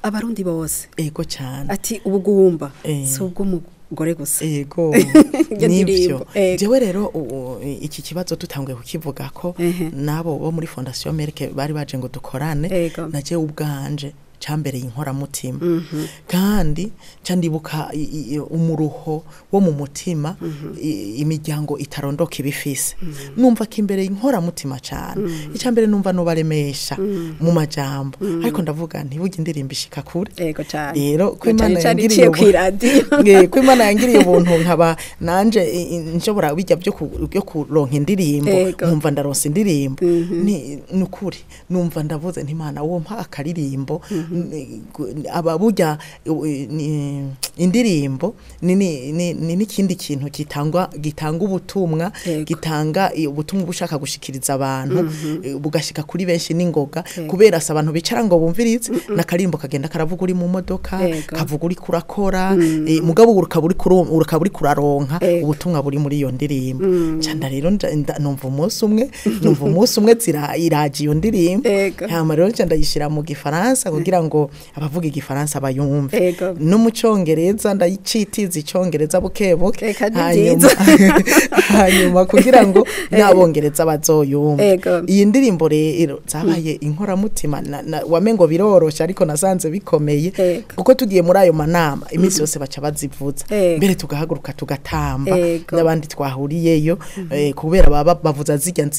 abarundi bose. Ego cyane. Ati ubugumba si ubw'umugore gusa. Ego, nibyo. Jewe rero iki kibazo tutanguye kukivuga ko nabo bo muri Fondation Merck bari baje ngo dukorane, na jewe ubwanje cambereye inkoramutima. Kandi candibuka umuruho wo mu mutima imiryango itarondoka ibifise. Numva ko imbere inkoramutima cyane. Icambere numva no baremesha mu majambo, ariko ndavuga nti burya indirimbo ishika kure. Yego cyane. Rero ko Imana yangiriye ko Imana yangiriye ubuntu nkaba nanje nshobora bijya byo kuronka indirimbo, nkumva ndaronsa indirimbo ni nukuri, numva ndavuze nti Imana wo mpa akaririmbo. Aba burya indirimbo ni n'ikindi kintu gitanga ubutumwa, gitanga ubutumwa bushaka gushikiriza abantu, bugashika kuri benshi n'ingoga, kubera se abantu bicara ngo bumvirize n'akarimbo kagenda karavuga uri mu modoka, kavuga uri kurakora, mugabo urukaburi kuraronka ubutumwa buri muri iyo ndirimbo. Canda rero numva umunsi umwe iraje iyo ndirimbo, hama rero nca ndayishira mu Gifaransa kugira ngo abavuga Igifaransa bayumve, no mu Congereza ndayicitiza Icongereza buke buke, hanyuma kugira ngo n'abongereza bazoyumve. Iyi ndirimbo rero zabaye inkoramutima, wamengo birorosha ariko nasanze bikomeye, kuko tugiye muri ayo manama iminsi yose baca bazivuza, mbere tugahaguruka tugatamba n'abandi twahuriyeyo, kubera baba bavuza zijya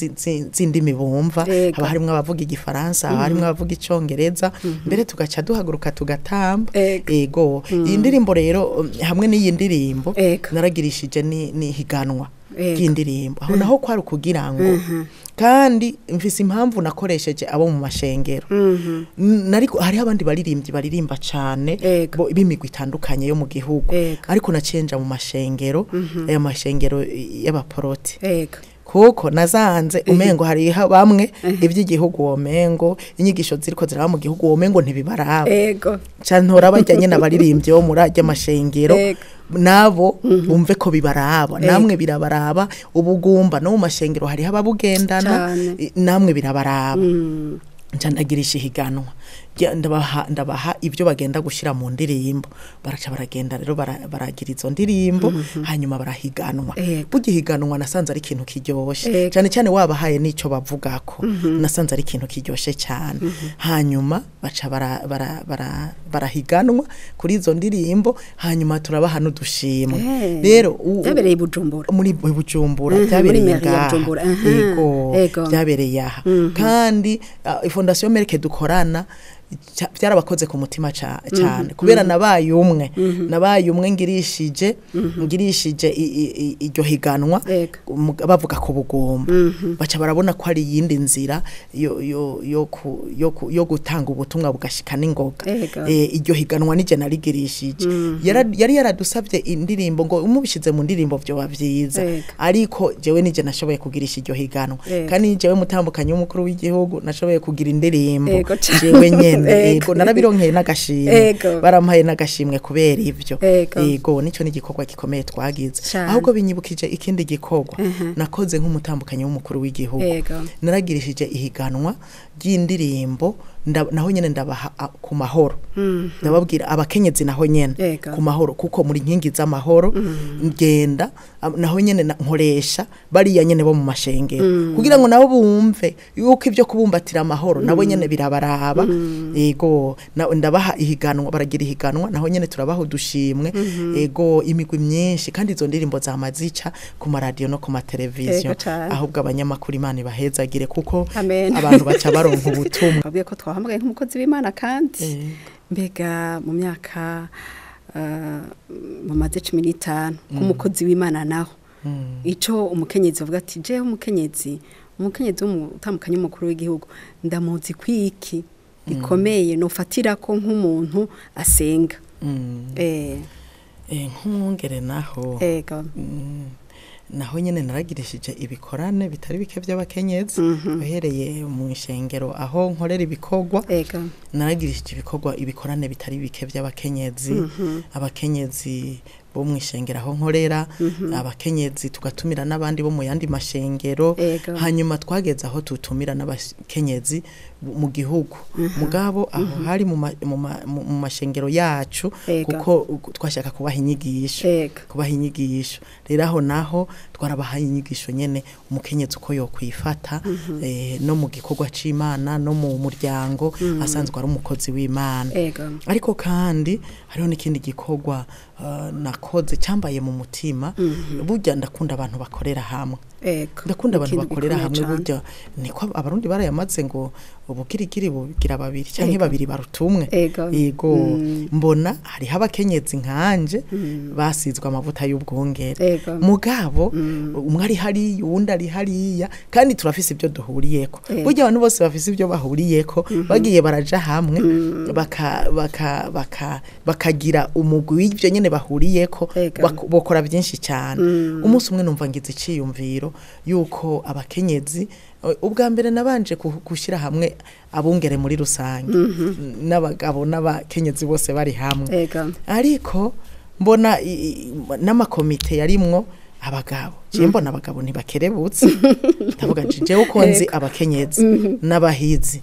zindimi bumva, haba harimo abavuga Igifaransa, haba harimo abavuga Icongereza, mbere tugaca duhaguruka tugatamba. Ego. Iyi ndirimbo rero hamwe n'iyi ndirimbo naragirishije ni higanwa ry'indirimbo, aho naho kwari kugira ngo kandi mfise impamvu nakoresheje abo mu mashengero. Nariko hari abandi baririmbyi baririmba cyane b'imigwi itandukanye yo mu gihugu, ariko nacenja mu mashengero, aya mashengero y'abaporoti. Kuko nazanze umengo hari bamwe iby'igihugu womengo inyigisho ziriko ziraba mu gihugu womengo ntibibaraba. Ego. Cantora bajyanye n'abaririmbyi bo muri ajya mashengero nabo bumve ko bibaraba, namwe birabaraba ubugumba no mu mashengero hari ababugendana, namwe birabaraba. Ncandagirisha higanwa, ndabaha ibyo bagenda gushira mu ndirimbo, baraca baragenda rero baragira izo ndirimbo, hanyuma barahiganwa. Bugihiganwa nasanze ari ikintu kiryoshe cyane cyane wabahaye nico bavugako, nasanze ari ikintu kiryoshe cyane. Hanyuma baca barahiganwa kuri izo ndirimbo, hanyuma turabaha n'udushimwe. Rero byabereye Bujumbura, muri Bujumbura byabereye ngaha. Yego, byabereye aha. Kandi Fondation Merck dukorana byarabakoze ku mutima cyane, kubera nabaye umwe ngirishije iryo higanwa bavuga ku bugomba, baca barabona ko ari yindi nzira yo gutanga ubutumwa bugashika n'ingoga. Iryo higanwa nije narigirishije, yari yaradusabye indirimbo ngo umubishize mu ndirimbo byo bavyiza, ariko jewe nije nashoboye kugirisha iryo higanwa, kandi jewe mutambukanye w'umukuru w'igihugu nashoboye kugira indirimbo jewe nyene. Ego, narabironkeye n'agashimwe, barampaye n'agashimwe kubera ivyo. Ego, nico n'igikorwa gikomeye twagize. Ahubwo binyibukije ikindi gikorwa nakoze nk'umutambukanyi w'umukuru w'igihugu. Naragirishije ihiganwa ry'indirimbo, naho nyene ndabaha ku mahoro. Ndababwira abakenyezi naho nyene ku mahoro, kuko muri nkingi z'amahoro ngenda naho nyene nkoresha bariya nyene bo mu mashengero, kugira ngo nabo bumve yuko ivyo kubumbatira amahoro nabo nyene birabaraba. Ego, ndabaha ihiganwa, baragira ihiganwa naho nyene turabaha udushimwe. Ego, imigwi myinshi, kandi izo ndirimbo zamazica ku maradiyo no ku mateleviziyo. Ahubwo abanyamakuru Imana ibahezagire, kuko abantu baca baronka ubutumwa. Babwiye ko twahamagaye nk'umukozi w'Imana, kandi mbega mu myaka mu maze 15 nk'umukozi w'Imana naho ico umukenyezi avuga ati jewe umukenyezi w'umutambukanye w'umukuru w'igihugu ndamuzi kwiki gikomeye nofatira ko nk'umuntu asenga. Nk'umwungere naho. Ego. Naho nyene naragirishije ibikorane bitari bike by'abakenyezi, uhereye mu ishengero aho nkorera ibikorwa. Naragirishije ibikorane bitari bike by'abakenyezi, abakenyezi bo mu ishengero aho nkorera, abakenyezi tugatumira n'abandi bo mu yandi mashengero. Hanyuma twageze aho tutumira n'abakenyezi mu gihugu, mugabo aho hari mu mashengero yacu, kuko twashaka kubaha inyigisho. Kubaha inyigisho rero, aho naho twarabahaye inyigisho nyene, umukenyezi uko yokwifata no mu gikorwa c'Imana no mu muryango, asanzwe ari umukozi w'Imana. Ariko kandi hariho n'ikindi gikorwa nakoze cyambaye mu mutima. Burya ndakunda abantu bakorera hamwe. Ndakunda abantu Ikintu bakorera gikomeye hamwe. Cane. Burya niko Abarundi barayamaze ngo ubugirigiri bugira babiri canke babiri baruta umwe. Yego, mbona hariho abakenyezi nkanje basizwe amavuta y'ubwongere, mugabo umwe ari hariya, uwundi ari hariya, kandi turafise ibyo duhuriyeko. Burya abantu bose bafise ibyo bahuriyeko, bagiye baraja hamwe bakagira umugwi w'ivyo nyene bahuriyeko, bokora byinshi cyane. Umunsi umwe numva ngize iciyumviro yuko abakenyezi, ubwa mbere nabanje gushyira hamwe abungere muri rusange, n'abagabo n'abakenyezi bose bari hamwe. Ariko mbona n'amakomite yarimwo abagabo, je mbona abagabo ntibakerebutse. Ndavuga nti jewe uko nzi abakenyezi n'abahizi,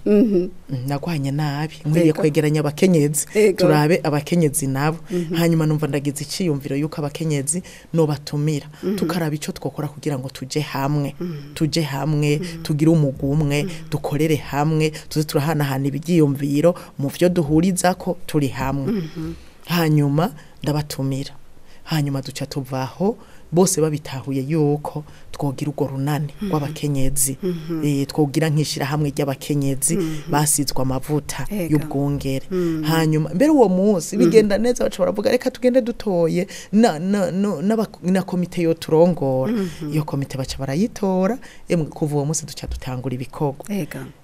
nagwanye nabi, nkwiriye kwegeranya abakenyezi, turabe abakenyezi nabo. Hanyuma numva ndagize iciyumviro yuko abakenyezi nobatumira, tukaraba ico twokora kugira ngo tuje hamwe, tuje hamwe, tugire umugwi umwe, dukorere hamwe, tuze turahanahana ibyiyumviro mu vyo duhurizako turi hamwe. Hanyuma ndabatumira, hanyuma duca tuvaho bose babitahuye yuko twogira urwo runani rw'abakenyezi, twogira nk'ishirahamwe ry'abakenyezi basizwe amavuta y'ubwungere. Hanyuma mbere uwo munsi bigenda neza, baca baravuga reka tugende dutoye na komite yo turongora. Iyo komite baca barayitora. Emwe, kuva uwo munsi duca dutangura ibikorwa.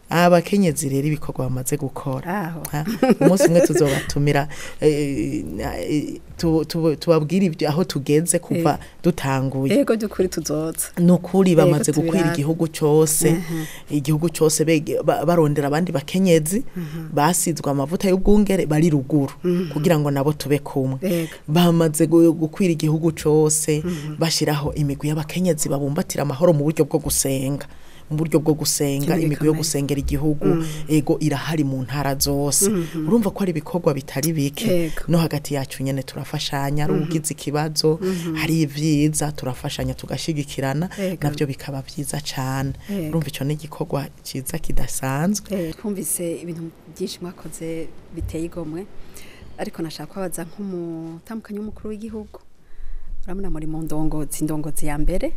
Abakenyezi rero ibikorwa bamaze gukora, Aho. Ha, umunsi umwe tuzobatumira, tubabwire ibyo aho tugeze kuva dutanguye. Ego, by'ukuri tuzoza. Nukuri bamaze gukwira tubirabe. igihugu cyose, igihugu cyose, barondera abandi bakenyezi basizwe amavuta y'ubwungere bari ruguru kugira ngo nabo tube kumwe. Bamaze gukwira igihugu cyose, bashiraho imigwi y'abakenyezi babumbatira amahoro mu buryo bwo gusenga, mu buryo bwo gusenga, Ikintu imigwi yo gikomeye. gusengera igihugu. Ego, irahari mu ntara zose. Urumva ko ari ibikorwa bitari bike. No hagati yacu nyene turafashanya, ari ugize ikibazo, hari ivyiza, turafashanya, tugashigikirana, navyo bikaba vyiza cane. Urumva ico ni igikorwa ciza kidasanzwe. Twumvise ibintu byinshi mwakoze biteye igomwe, ariko nashaka kubabaza nk'umutamukanyi w'umukuru w'igihugu. Urabona muri mu ndongozi, indongozi ya mbere,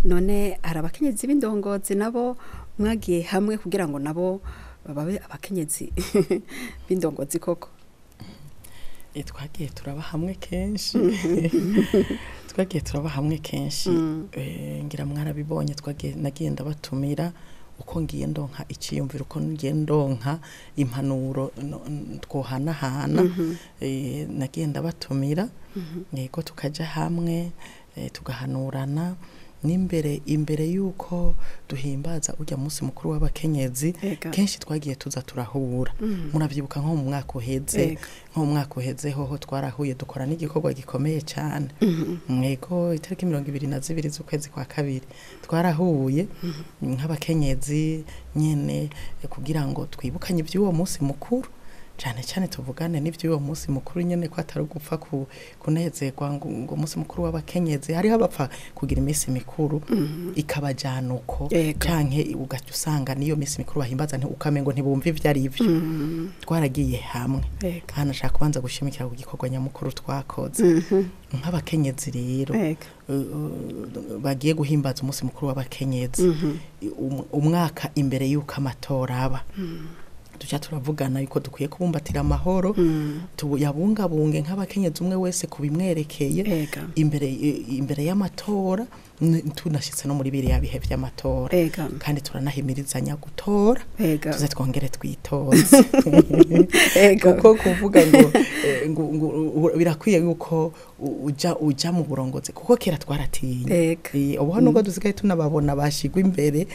none hari abakenyezi b'indongozi nabo mwagiye hamwe kugira ngo nabo babe abakenyezi b'indongozi koko? Twagiye turaba hamwe kenshi, twagiye turaba hamwe kenshi. Ngira mwarabibonye, twagiye, nagiye ndabatumira uko ngiye ndonka iciyumviro, uko ngiye ndonka impanuro twohanahana. Nagiye ndabatumira, yego, tukaja hamwe, tugahanurana. N'imbere imbere yuko duhimbaza urya munsi mukuru w'abakenyezi, kenshi twagiye tuza turahura. Murabyibuka nko mu mwaka uheze, nko mu mwaka uheze hoho twarahuye, dukora n'igikorwa gikomeye cyane. Mwego, itariki 22 z'ukwezi kwa kabiri twarahuye nk'abakenyezi nyene, kugira ngo twibukanye iby'uwo munsi mukuru, cyane cyane tuvugane n'iby'uwo munsi mukuru nyene, ko atari ugupfa kunezerwa ngo umunsi mukuru w'abakenyezi. Hariho abapfa kugira iminsi mikuru ikabajana uko, canke ugaca usanga niyo minsi mikuru bahimbaza ukamengo ntibumva ivyo ari byo. Twaragiye hamwe. Hano nshaka kubanza gushimikira ku gikorwa nyamukuru twakoze nk'abakenyezi rero, bagiye guhimbaza umunsi mukuru w'abakenyezi. Umwaka imbere y'uko amatora aba, duca turavugana yuko dukwiye kubumbatira amahoro, tuyabungabunge nk'abakenyezi, umwe wese kubimwerekeye, imbere y'amatora. Tunashitse no muri biriya bihe vy'amatora, kandi turanahimirizanya gutora, tuze twongere twitoze. Kuko kuvuga ngo birakwiye yuko uja mu burongozi, kuko kera twaratinya. Ubu hano ngo dusigaye tunababona bashigwa imbere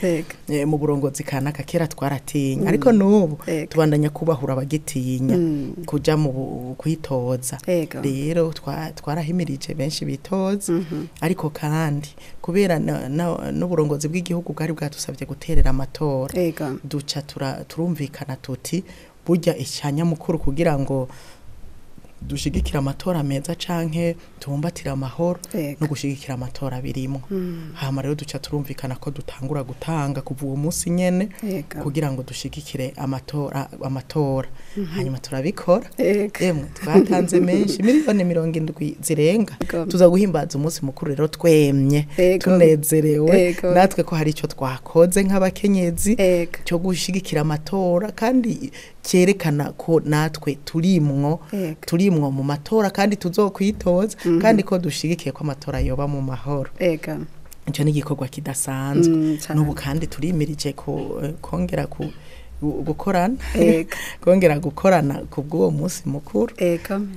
mu burongozi kanaka, kera twaratinya, ariko n'ubu tubandanya kubahura abagitinya kuja mu kwitoza. Rero twarahimirije benshi bitoza, ariko kandi kubera n'uburongozi bw'igihugu bwari bwadusabye guterera amatora, duca turumvikana tuti burya icyanya mukuru kugira ngo dushigikira amatora meza canke tubumbatira amahoro no gushigikira amatora birimo. Hama rero duca turumvikana ko dutangura gutanga kuva uwo munsi nyene kugira ngo dushigikire amatora. Hanyuma turabikora, emwe twatanze menshi, 70 miliyoni zirenga. Tuza guhimbaza umunsi mukuru rero twemye, tunezerewe natwe ko hari ico twakoze nk'abakenyezi cyo gushigikira amatora, kandi cyerekana ko natwe turimwo mu matora, kandi tuzokwitoza, kandi ko dushigikiye ko amatora yoba mu mahoro. Icyo ni igikorwa kidasanzwe. N'ubu kandi turimirije kongera gukorana, kongera gukorana ku bw'uwo munsi mukuru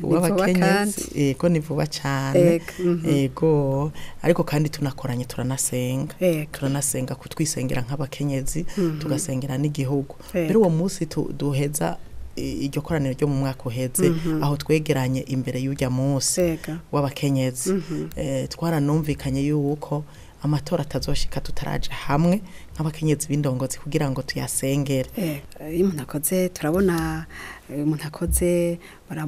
w'abakenyezi. Ego, ni vuba cyane. Ego, ariko kandi tunakoranye, turanasenga kutwisengera nk'abakenyezi, tugasengera n'igihugu. Mbere uwo munsi duheza iryo koraniro ryo mu mwaka uheze, aho twegeranye imbere y'ujya munsi w'abakenyezi, twaranumvikanye yuko amatora atazoshika tutaraja hamwe nk'abakenyezi b'indongozi kugira ngo tuyasengere. Iyo umuntu akoze, turabona umuntu akoze,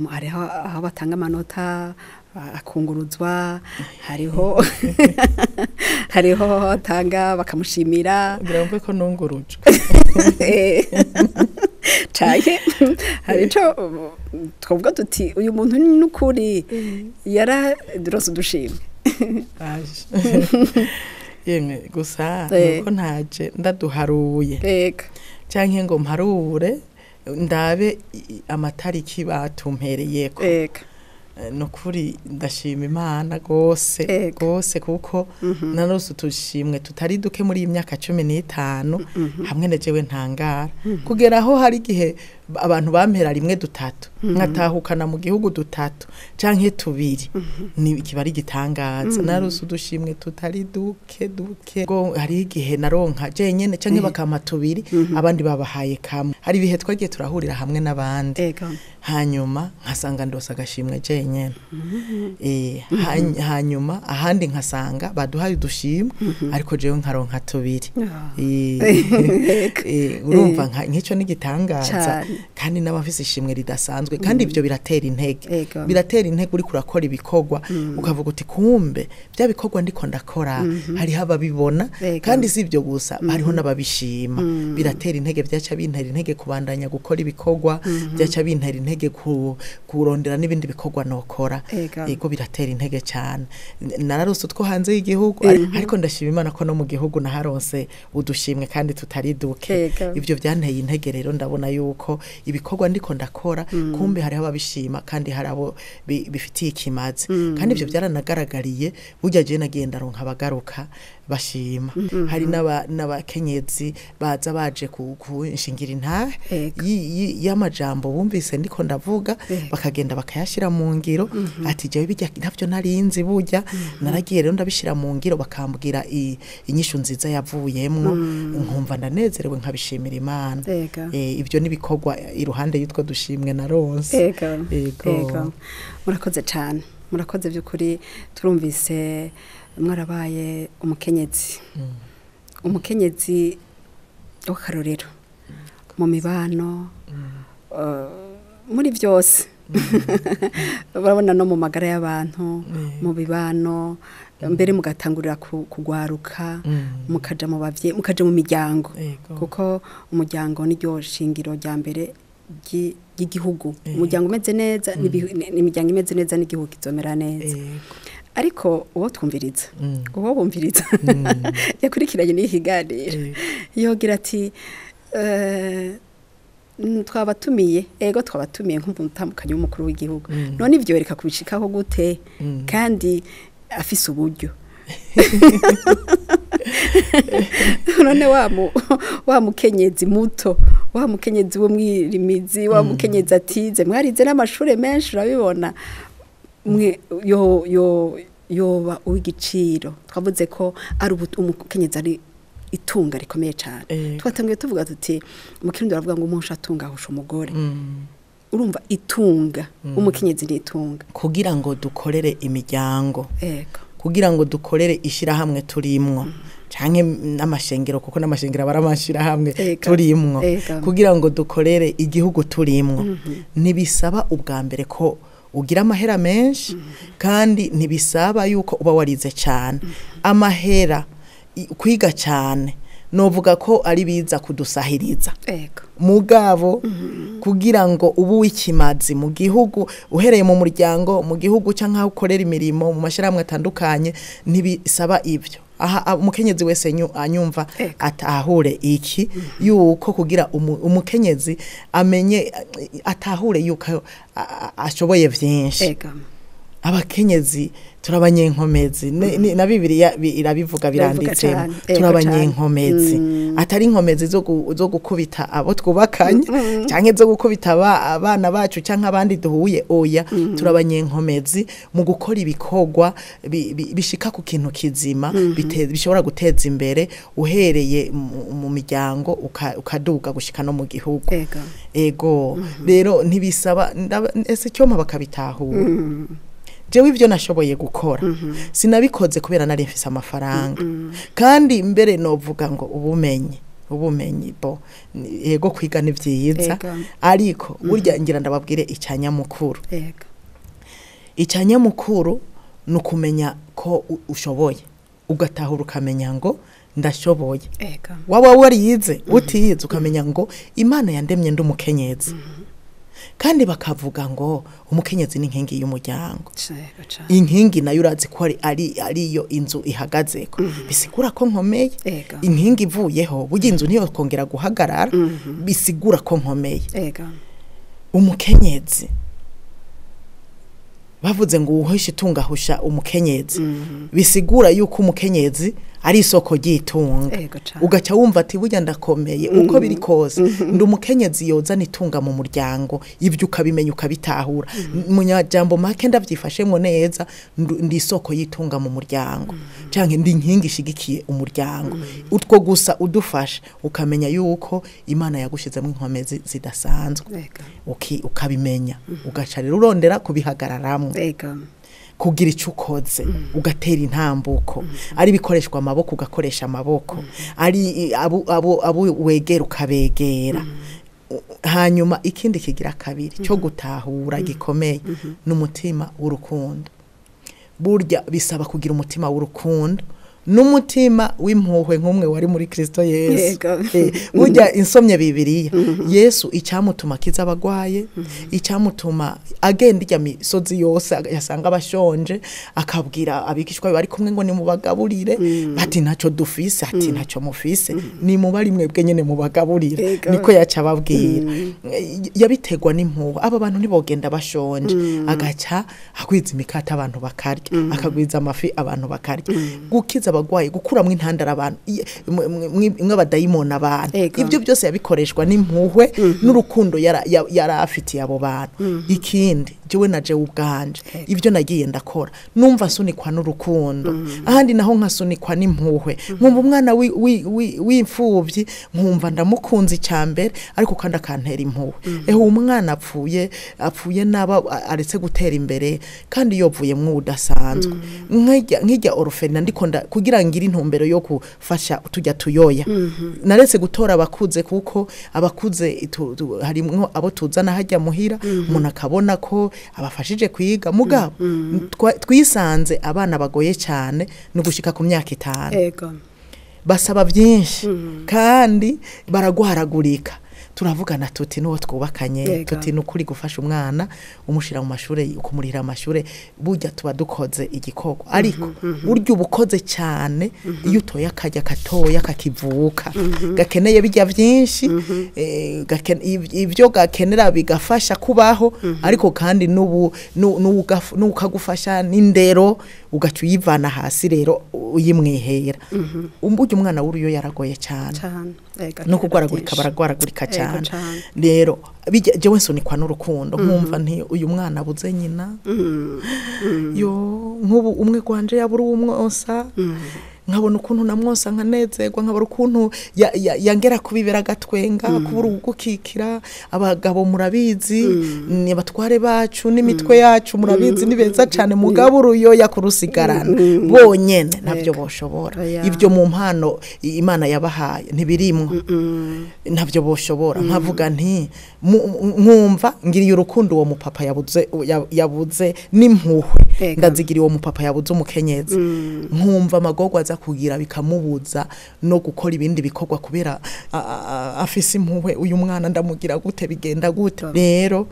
hariho aho batanga amanota akunguruzwa, hariho atanga bakamushimira. Ngira mve ko nungurujwe. Canke hari ico twavuga tuti uyu muntu n'ukuri yararonse udushimwe. Yemwe, gusa nuko ntaje ndaduharuye canke ngo mparure ndabe amatariki batumpereyeko. Nukuri ndashima Imana gose gose, kuko narose utushimwe tutari duke muri iyi myaka 15, hamwe na jewe ntangara kugera aho hari igihe abantu bampera rimwe dutatu, nkatahukana mu gihugu dutatu canke tubiri, ni kiba ari igitangaza. Narose udushimwe tutari duke duke. Hari igihe naronka jenyene canke bakampa tubiri, abandi babahaye kamwe. Hari ibihe twagiye turahurira hamwe n'abandi, hanyuma nkasanga ndose agashimwe jenyene, hanyuma ahandi nkasanga baduhaye udushimwe, ariko jewe nkaronka tubiri. Urumva nk'icyo ni igitangaza, kandi n'abafise ishimwe ridasanzwe, kandi ibyo biratera intege, biratera intege uriko urakora ibikorwa, ukavuga uti kumbe bya bikorwa ndiko ndakora hariho ababibona, kandi si ibyo gusa, hariho n'ababishima. Biratera intege, byaca bintera intege kubandanya gukora ibikorwa, byaca bintera intege kurondera n'ibindi bikorwa nokora. Ego, biratera intege cyane. Nararose utwo hanze y'igihugu, ariko ndashima Imana ko no mu gihugu naharonse udushimwe kandi tutari duke. Ibyo byanteye intege rero, ndabona yuko ibikorwa ndiko ndakora kumbe hariho ababishima, kandi hari abo bifitiye ikimazi. Kandi ibyo byaranagaragariye burya, je nagiye ndaronka abagaruka bashima. Hari n'abakenyezi baza baje kunshingira intahe y'amajambo bumvise ndiko ndavuga, bakagenda bakayashyira mu ngiro, ati jewe bijya ntavyo narinzi, burya naragiye rero ndabishyira mu ngiro, bakambwira inyishu nziza yavuyemwo, nkumva ndanezerewe, nkabishimira Imana. Ibyo nibikorwa iruhande y'utwo dushimwe naronse. Ego. Murakoze cyane, murakoze by'ukuri. Turumvise mwarabaye umukenyezi w'akarorero mu mibano, muri byose, urabona no mu magara y'abantu, mu bibano, mbere mugatangurira kugwaruka, mukaja mu bavyeyi, mukaja mu miryango, kuko umuryango niryo shingiro rya mbere ry'igihugu. Umuryango umeze neza, n'imiryango imeze neza, n'igihugu kizomera neza. Ariko uwo twumviriza, uwo bumviriza yakurikiranye n'ihiganiro, yogira ati twabatumiye, ego twabatumiye nk'umutandukanye w'umukuru w'igihugu, none ivyo reka kubishikaho gute kandi afise uburyo? None wa mukenyezi muto, wa mukenyezi w'umwirimizi, wa mukenyezi atize, mwarize n'amashure menshi urabibona, mwe yo yo yoba uw'igiciro. Twavuze ko ari umukenyezi ari itunga rikomeye cyane. Twatangiye tuvuga tuti mu Kirundi baravuga ngo umuntu atunga ahusha umugore. Urumva itunga, umukenyezi ni itunga. Kugira ngo dukorere imiryango, Ego. kugira ngo dukorere ishirahamwe turimwo, canke n'amashengero, kuko n'amashengero aba ari amashirahamwe turimwo, kugira ngo dukorere igihugu turimwo, ntibisaba ubwa mbere ko ugira amahera menshi, kandi ntibisaba yuko uba warize cyane. Amahera, kwiga cyane, novuga ko ari biza kudusahiriza. Mugabo kugira ngo ubu w'ikimazi mu gihugu, uhereye mu muryango, mu gihugu canke aho ukorera imirimo mu mashirahamwe atandukanye, ntibisaba ivyo. Aha umukenyezi wese anyumva atahure iki, yuko kugira umukenyezi amenye, atahure yuko ashoboye vyinshi. Abakenyezi turabanyenkomezi, na Bibiliya irabivuga, Irabivuga biranditsemo. cane. Ego Turabanyenkomezi, atari inkomezi zo gukubita abo twubakanye, canke zo gukubita abana bacu canke abandi duhuye. Oya, turabanyenkomezi mu gukora ibikorwa bishika ku kintu kizima, bishobora guteza imbere, uhereye mu miryango ukaduga gushika no mu gihugu. Ego, rero ntibisaba ese cyoma bakabitahura. Jewe ivyo nashoboye gukora sinabikoze kubera nari mfise amafaranga, kandi mbere novuga ngo ubumenyi bo yego, kwiga ni vyiza, ariko burya ngira ndababwire icanyamukuru. Icanyamukuru ni ukumenya ko ushoboye, ugatahura, ukamenya ngo ndashoboye. Waba warize, utize, ukamenya ngo Imana yandemye ndi umukenyezi. Kandi bakavuga ngo umukenyezi ni inkingi y'umuryango. Ego cane. Inkingi nayo urazi ko ari ariyo inzu ihagazeko, bisigura ko nkomeye. Inkingi ivuyeho, burya inzu niyo kongera guhagarara, bisigura ko nkomeye. Umukenyezi, bavuze ngo uwuhisha itunga ahusha umukenyezi, bisigura yuko umukenyezi ari isoko ry'itunga. Ego cane. Ugaca wumva ati burya ndakomeye, uko biri kose ndi umukenyezi yozana itunga mu muryango. Ibyo ukabimenya, ukabitahura. Mu nyajambo make, ndavyifashemwo neza, ndi isoko y'itunga mu muryango, canke ndi inkingi ishigikiye umuryango. Utwo gusa udufasha, ukamenya yuko Imana yagushizemo inkomezi zidasanzwe. Ukabimenya, ugaca rero urondera kubihagararamwo, kugira icyo ukoze, ugatera intambuko, ari ibikoreshwa amaboko ugakoresha amaboko, ari abo wegera ukabegera. Hanyuma ikindi kigira kabiri cyo gutahura gikomeye ni umutima w'urukundo. Burya bisaba kugira umutima w'urukundo n'umutima w'impuhwe nk'umwe wari muri Kristo Yesu. Burya insomye Bibiliya, Yesu icyamutuma akiza abagwaye, icyamutuma agenda ijya misozi yose, yasanga abashonje akabwira abigishwa be bari kumwe ngo nimubagaburire, bati ntacyo dufise, ati ntacyo mufise, nimubari mwebwe nyene mubagaburire. Niko yaca ababwira. Yabitegwa n'impuhwe, aba bantu ntibogenda bashonje, agaca agwiza imikate abantu bakarya, akagwiza amafi abantu bakarya, gukiza abagwayi, gukuramwo intandara abantu, mwe abadayimoni abantu. Ibyo byose yabikoreshwa n'impuhwe n'urukundo yari afitiye abo bantu. Ikindi, jewe na jewe ubwanje, ibyo nagiye ndakora numva nsunikwa n'urukundo, ahandi naho nkasunikwa n'impuhwe, nkumva umwana w'imfuvyi nkumva ndamukunze icyambere, ariko kandi akantera impuhwe. Ehe, uwo mwana apfuye naba aretse gutera imbere kandi yovuyemwo udasanzwe. Nk'ijya orphelinat, ndiko kugira ngire intumbero yo gufasha tujya tuyoya, naretse gutora abakuze, kuko abakuze harimwo abo tuzana hajya muhira, umuntu akabona ko abafashije kwiga, mugabo twisanze abana bagoye cyane no gushika ku myaka 5. Basaba byinshi kandi baragwaragurika. Turavugana tuti n'uwo twubakanye, tuti nukuri gufasha umwana umushira mu mashure, ukumurihira amashure, burya tuba dukoze igikorwa, ariko burya ubukoze cyane iyo utoye akajya katoya kakivuka gakeneye bijya byinshi, ibyo gakenera bigafasha kubaho, ariko kandi n'ubu n'ukagufasha n'indero ugaca uyivana hasi rero uyimwihera. Burya umwana w'uruyo yaragoye cyane no kugwaragurika, baragwaragurika cyane. Rero jewe nsunikwa n'urukundo, nkumva nti uyu mwana abuze nyina, yo nk'ubu umwe gwanje yabura uwumwosa, nkabona ukuntu namwosa nkanezerwa, nkabona ukuntu yangera kubibera agatwenga, kubura ugukikira. Abagabo murabizi ni abatware bacu n'imitwe yacu murabizi ni beza cyane, mugabo uruyo yakurusigarana bonyene ntabyo boshobora. Ibyo mu mpano Imana yabahaye ntibirimwo, ntabyo boshobora. Nkavuga nti nkumva ngiriye urukundo uwo mupapa yabuze n'impuhwe, ndazigiriye uwo mupapa yabuze umukenyezi, nkumva amagorwa aza kugira bikamubuza no gukora ibindi bikorwa kubera afise impuhwe, uyu mwana ndamugira gute, bigenda gute. Rero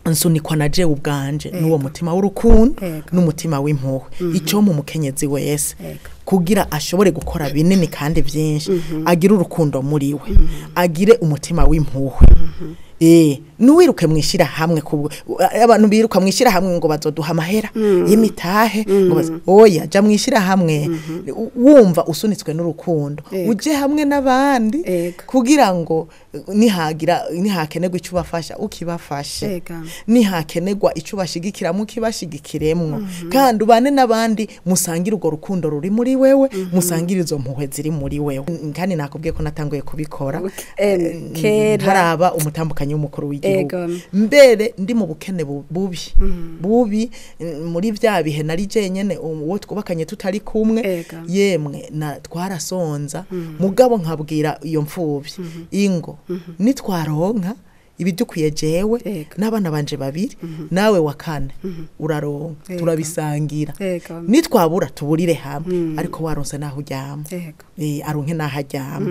nsunikwa na jewe ubwanje n'uwo mutima w'urukundo n'umutima w'impuhwe, icyo mu mukenyezi wese kugira ashobore gukora binini kandi byinshi, agire urukundo muri we, agire umutima w'impuhwe. Nuwiruke mwishira hamwe, abantu biruka mwishira hamwe ngo bazoduha amahera y'imitahe, ngo oya ja mwishira hamwe wumva usunitswe n'urukundo, uje hamwe n'abandi kugira ngo nihagira nihakenerwa icyo ubafasha ukibafashe, nihakenerwa icyo ubashigikiramo ukibashigikiremwo, kandi ubane n'abandi musangire urwo rukundo ruri muri wewe, musangire izo mpuhwe ziri muri wewe. Kandi nakubwiye ko natanguye kubikora ntaraba umutambukanyi w'umukuru w'igihugu, mbere ndi mu bukene bubi muri vya bihe nari jenyene uwo twubakanye tutari kumwe, yemwe na twarasonza, mugabo nkabwira iyo mfuvyi ingo nitwaronka ibidukwiye jewe n'abana banje babiri nawe wa kane uraronka, turabisangira, nitwabura tuburire hamwe, ariko waronse naho uryama, aronke naho aryama,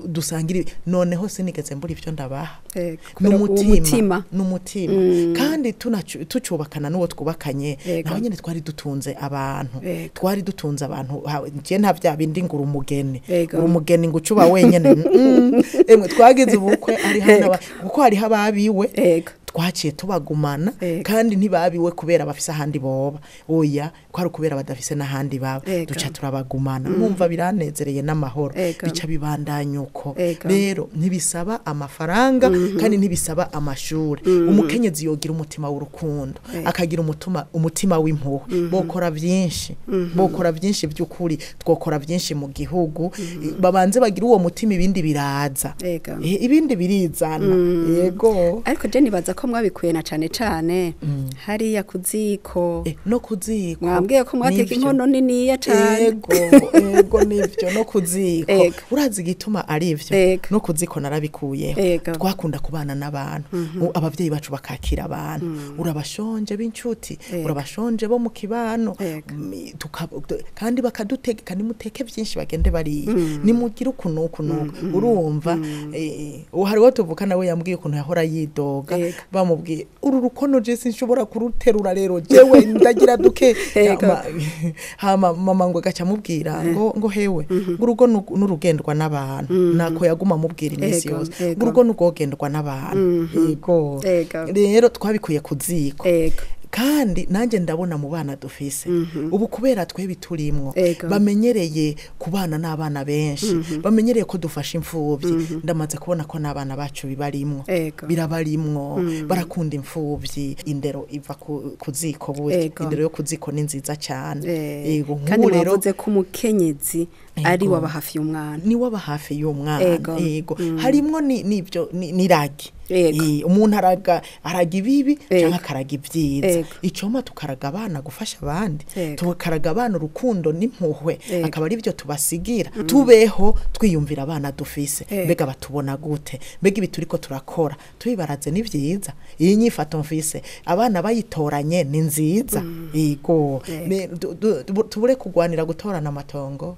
dusangire. Noneho sinigeze mbura ivyo ndabaha, n'umutima kandi tucubakana n'uwo twubakanye, naho nyene twari dutunze abantu, twari dutunze abantu. Je nta vya bindi ngura umugeni, umugeni ngo ucuba wenyene. Emwe twagize ubukwe ari hano kuko hariho ababiwe twaciye tubagumana, kandi ntibabiwe kubera bafise ahandi boba, oya ko ari kubera badafise n'ahandi baba, duca turabagumana. Nkumva biranezereye n'amahoro, bica bibandanya uko. Rero ntibisaba amafaranga kandi ntibisaba amashuri. Umukenyezi yogira umutima w'urukundo, akagira umutima w'impuhwe, bokora byinshi, bokora byinshi by'ukuri, twokora byinshi mu gihugu. Babanze bagira uwo mutima, ibindi biraza, ibindi birizana. Yego, ariko je nibaza ko mwabikuye na cane cane hariya kuziko, no kuziko mwambwiye ko mwateka inkono niniya cane. Yego nivyo, no kuziko urazi igituma ari ivyo, no kuziko narabikuyeho. Twakunda kubana n'abantu, abavyeyi bacu bakakira abantu, urabashonje b'incuti, urabashonje bo mu kibano, kandi bakadutegeka nimuteke byinshi bagende bariye, nimugire ukuntu ukuntu. Urumva hariho tuvukana we yambwiye ukuntu yahora yidoga, bamubwiye uru rukono je sinshobora kuruterura, rero jewe ndagira duke. Hama mama ngo agaca amubwira ngo hewe urugo n'urugendwa n'abantu, nako yaguma amubwira iminsi yose, urugo n'ugogendwa n'abantu. Yego, rero twabikuye kuziko. Kandi nanjye ndabona mu bana dufise ubu kubera twe biturimwo, bamenyereye kubana n'abana benshi, bamenyereye ko dufasha imfuvyi. Ndamaze kubona ko n'abana bacu bibarimwo, birabarimwo, barakunda imfuvyi. Indero iva kuziko, burya indero yo kuziko ni nziza cyane. Yego, kandi mwavuze ko umukenyezi ari waba hafi y'umwana, ni waba hafi y'umwana. Yego, harimwo nibyo niragi. Yego. Umuntu araga ibibi Yego. canke akaraga ibyiza. Yego. Icoma tukaraga abana gufasha abandi, Yego. tukaraga abana urukundo n'impuhwe, Yego. akaba ari byo tubasigira. Tubeho twiyumvira abana dufise, Yego. mbega batubona gute, mbega ibi turiko turakora tubibaraze ni vyiza, iyi nyifato mfise abana bayitoranye ni nziza. Yego. Yego. Tubure kugwanira gutorana amatongo,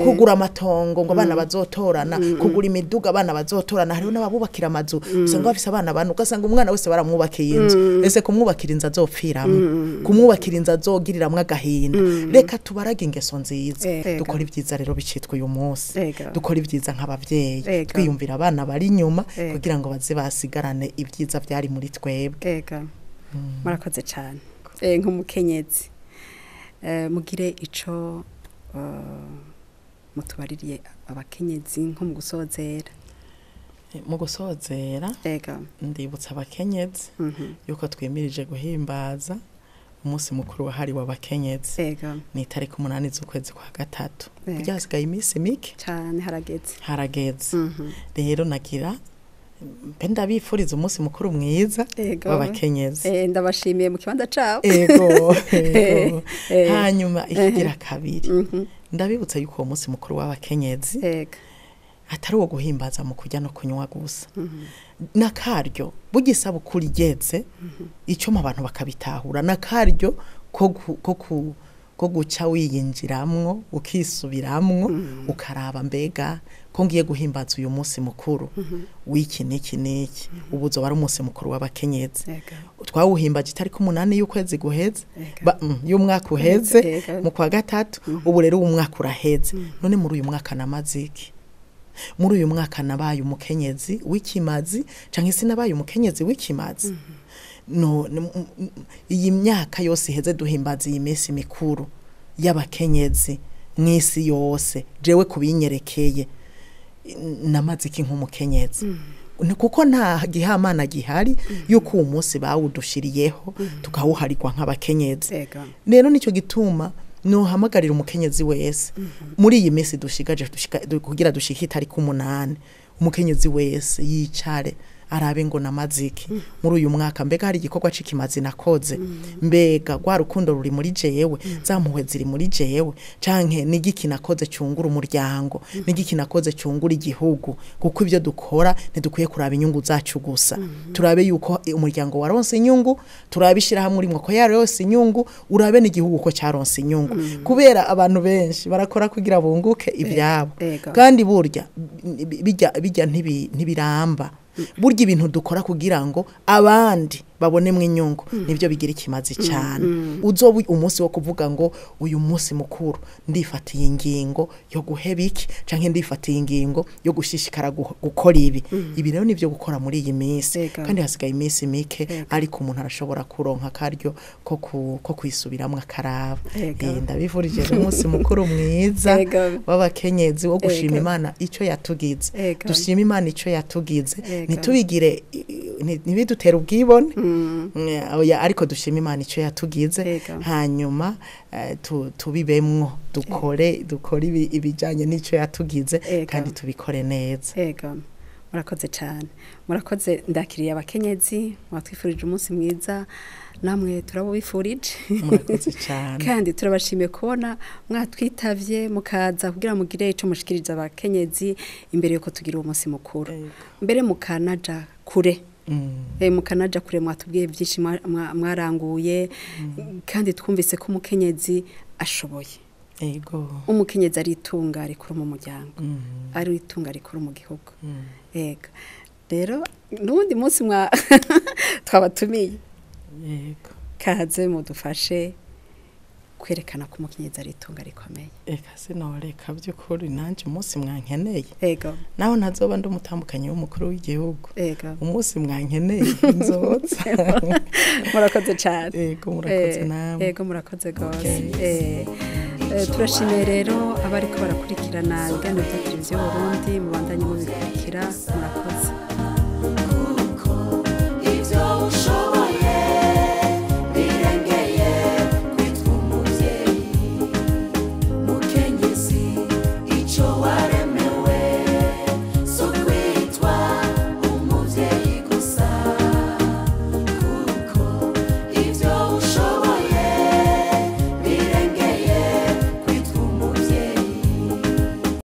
kugura amatongo ngo abana bazotorana, kugura imiduga abana bazotorana. Hariho n'ababubakira amazu, usanga bafise abana bane, ugasanga umwana wese baramwubakiye inzu. Ese kumwubakira inzu azopfiramwo, kumwubakira inzu azogiriramwo agahinda? Reka tubarage ingeso nziza, dukora ibyiza rero bicitwa uyu munsi, dukora ibyiza nk'abavyeyi, twiyumvira abana bari inyuma kugira ngo baze basigarane ibyiza byari muri twebwe. Ega. Murakoze cyane. Nk'umukenyezi, mugire ico mutubaririye abakenyezi nko mu gusozera. Mu gusozera, ndibutsa abakenyezi yuko twimirije guhimbaza umunsi mukuru wahariwe abakenyezi. Ni itariki 8 z'ukwezi kwa gatatu. Burya hasigaye iminsi mike Cyane, harageze. Harageze. Rero nagira mbe ndabifuriza umunsi mukuru mwiza w'abakenyezi. Ndabashimiye mu kibanza cabo. Ego. Hanyuma ikigira kabiri, ndabibutsa yuko uwo munsi mukuru w'abakenyezi atari uwo guhimbaza mu kurya no kunywa gusa, n'akaryo burya isabukuru igeze icyo mu abantu bakabitahura, n'akaryo ko guca wiyinjiramwo, ukisubiramwo, ukaraba mbega ko ngiye guhimbaza uyu munsi mukuru w'iki n'iki n'iki. Ubu uzoba ari umunsi mukuru w'abakenyezi. Twawuhimbaje itariki 8 y'ukwezi guheze, y'umwaka uheze, mu kwa gatatu. Ubu rero uwo mwaka uraheze. None muri uyu mwaka namaze iki? Muri uyu mwaka nabaye umukenyezi w'ikimazi canke sinabaye umukenyezi w'ikimazi? No, iyi myaka yose iheze duhimbaza iyi minsi mikuru y'abakenyezi mw'isi yose, jewe kubinyerekeye namaze iki nk'umukenyezi? Kuko nta gihamana gihari yuko uwo munsi bawudushiriyeho tukawuharigwa nk'abakenyezi. Rero nicyo gituma nohamagarira umukenyezi wese muri iyi minsi dushigaje kugira dushike itariki 8, umukenyezi wese yicare arabe ngo namaziki muri uyu mwaka, mbega hari igikorwa c'ikimazi nakoze, mbega rwa rukundo ruri muri jewe, za mpuhwe ziri muri jewe, canke n'igiki nakoze cyungura umuryango, n'igiki nakoze cyungura igihugu? Kuko ibyo dukora ntidukwiye kuraba inyungu zacu gusa, turabe yuko umuryango waronse inyungu, turabe ishyirahamwe urimwo ko yaronse inyungu, urabe n'igihugu ko cyaronse inyungu. Kubera abantu benshi barakora kugira bunguke ibyabo, kandi burya bijya ntibiramba. Burya ibintu dukora kugira ngo abandi babonemwe inyungu nibyo bigira ikimazi cyane. Uzoba umunsi wo kuvuga ngo uyu munsi mukuru ndifatiye ingingo yo guheba iki, canke ndifatiye ingingo yo gushishikara gukora ibi. Ibi rero nivyo gukora muri iyi minsi, kandi hasigaye iminsi mike, ariko umuntu arashobora kuronka akaryo ko kwisubiramwo akaraba. Ndabifurije rero umunsi mukuru mwiza w'abakenyezi wo gushima Imana ico yatugize. Dushima Imana ico yatugize, ntitubigire ntibidutere ubwibone. Oya, ariko dushima Imana ico yatugize. Hanyuma tubibemwo, dukore ibijanye n'ico yatugize, kandi tubikore neza. Murakoze cyane, murakoze. Ndakiriye abakenyezi, mwatwifurije umunsi mwiza, namwe turabubifurije. Murakoze cyane. Kandi turabashimiye kubona mwatwitavye mukaza kugira mugire ico mushikiriza abakenyezi imbere yuko tugira uwo munsi mukuru. Mbere mukanaja kure. Mukanaja kure, mwatubwiye byinshi mwaranguye, kandi twumvise ko umukenyezi ashoboye. Umukenyezi ari itunga rikuru mu muryango, ari itunga rikuru mu gihugu. Ego. Rero n'uwundi munsi twabatumiye, kaze mudufashe kwerekana ko umukenyezi ari itunga rikomeye. Eka sinoreka by'ukuri, nanje umunsi mwankeneye, naho ntazoba ndi umutambukanyi w'umukuru w'igihugu, umunsi mwankeneye nzoza. Murakoze cyane. Ego, murakoze namwe. Ego, murakoze gose. Turashimiye rero abariko barakurikirana ibiganiro bya Televiziyo Burundi, mubandanye mubikurikira. Murakoze.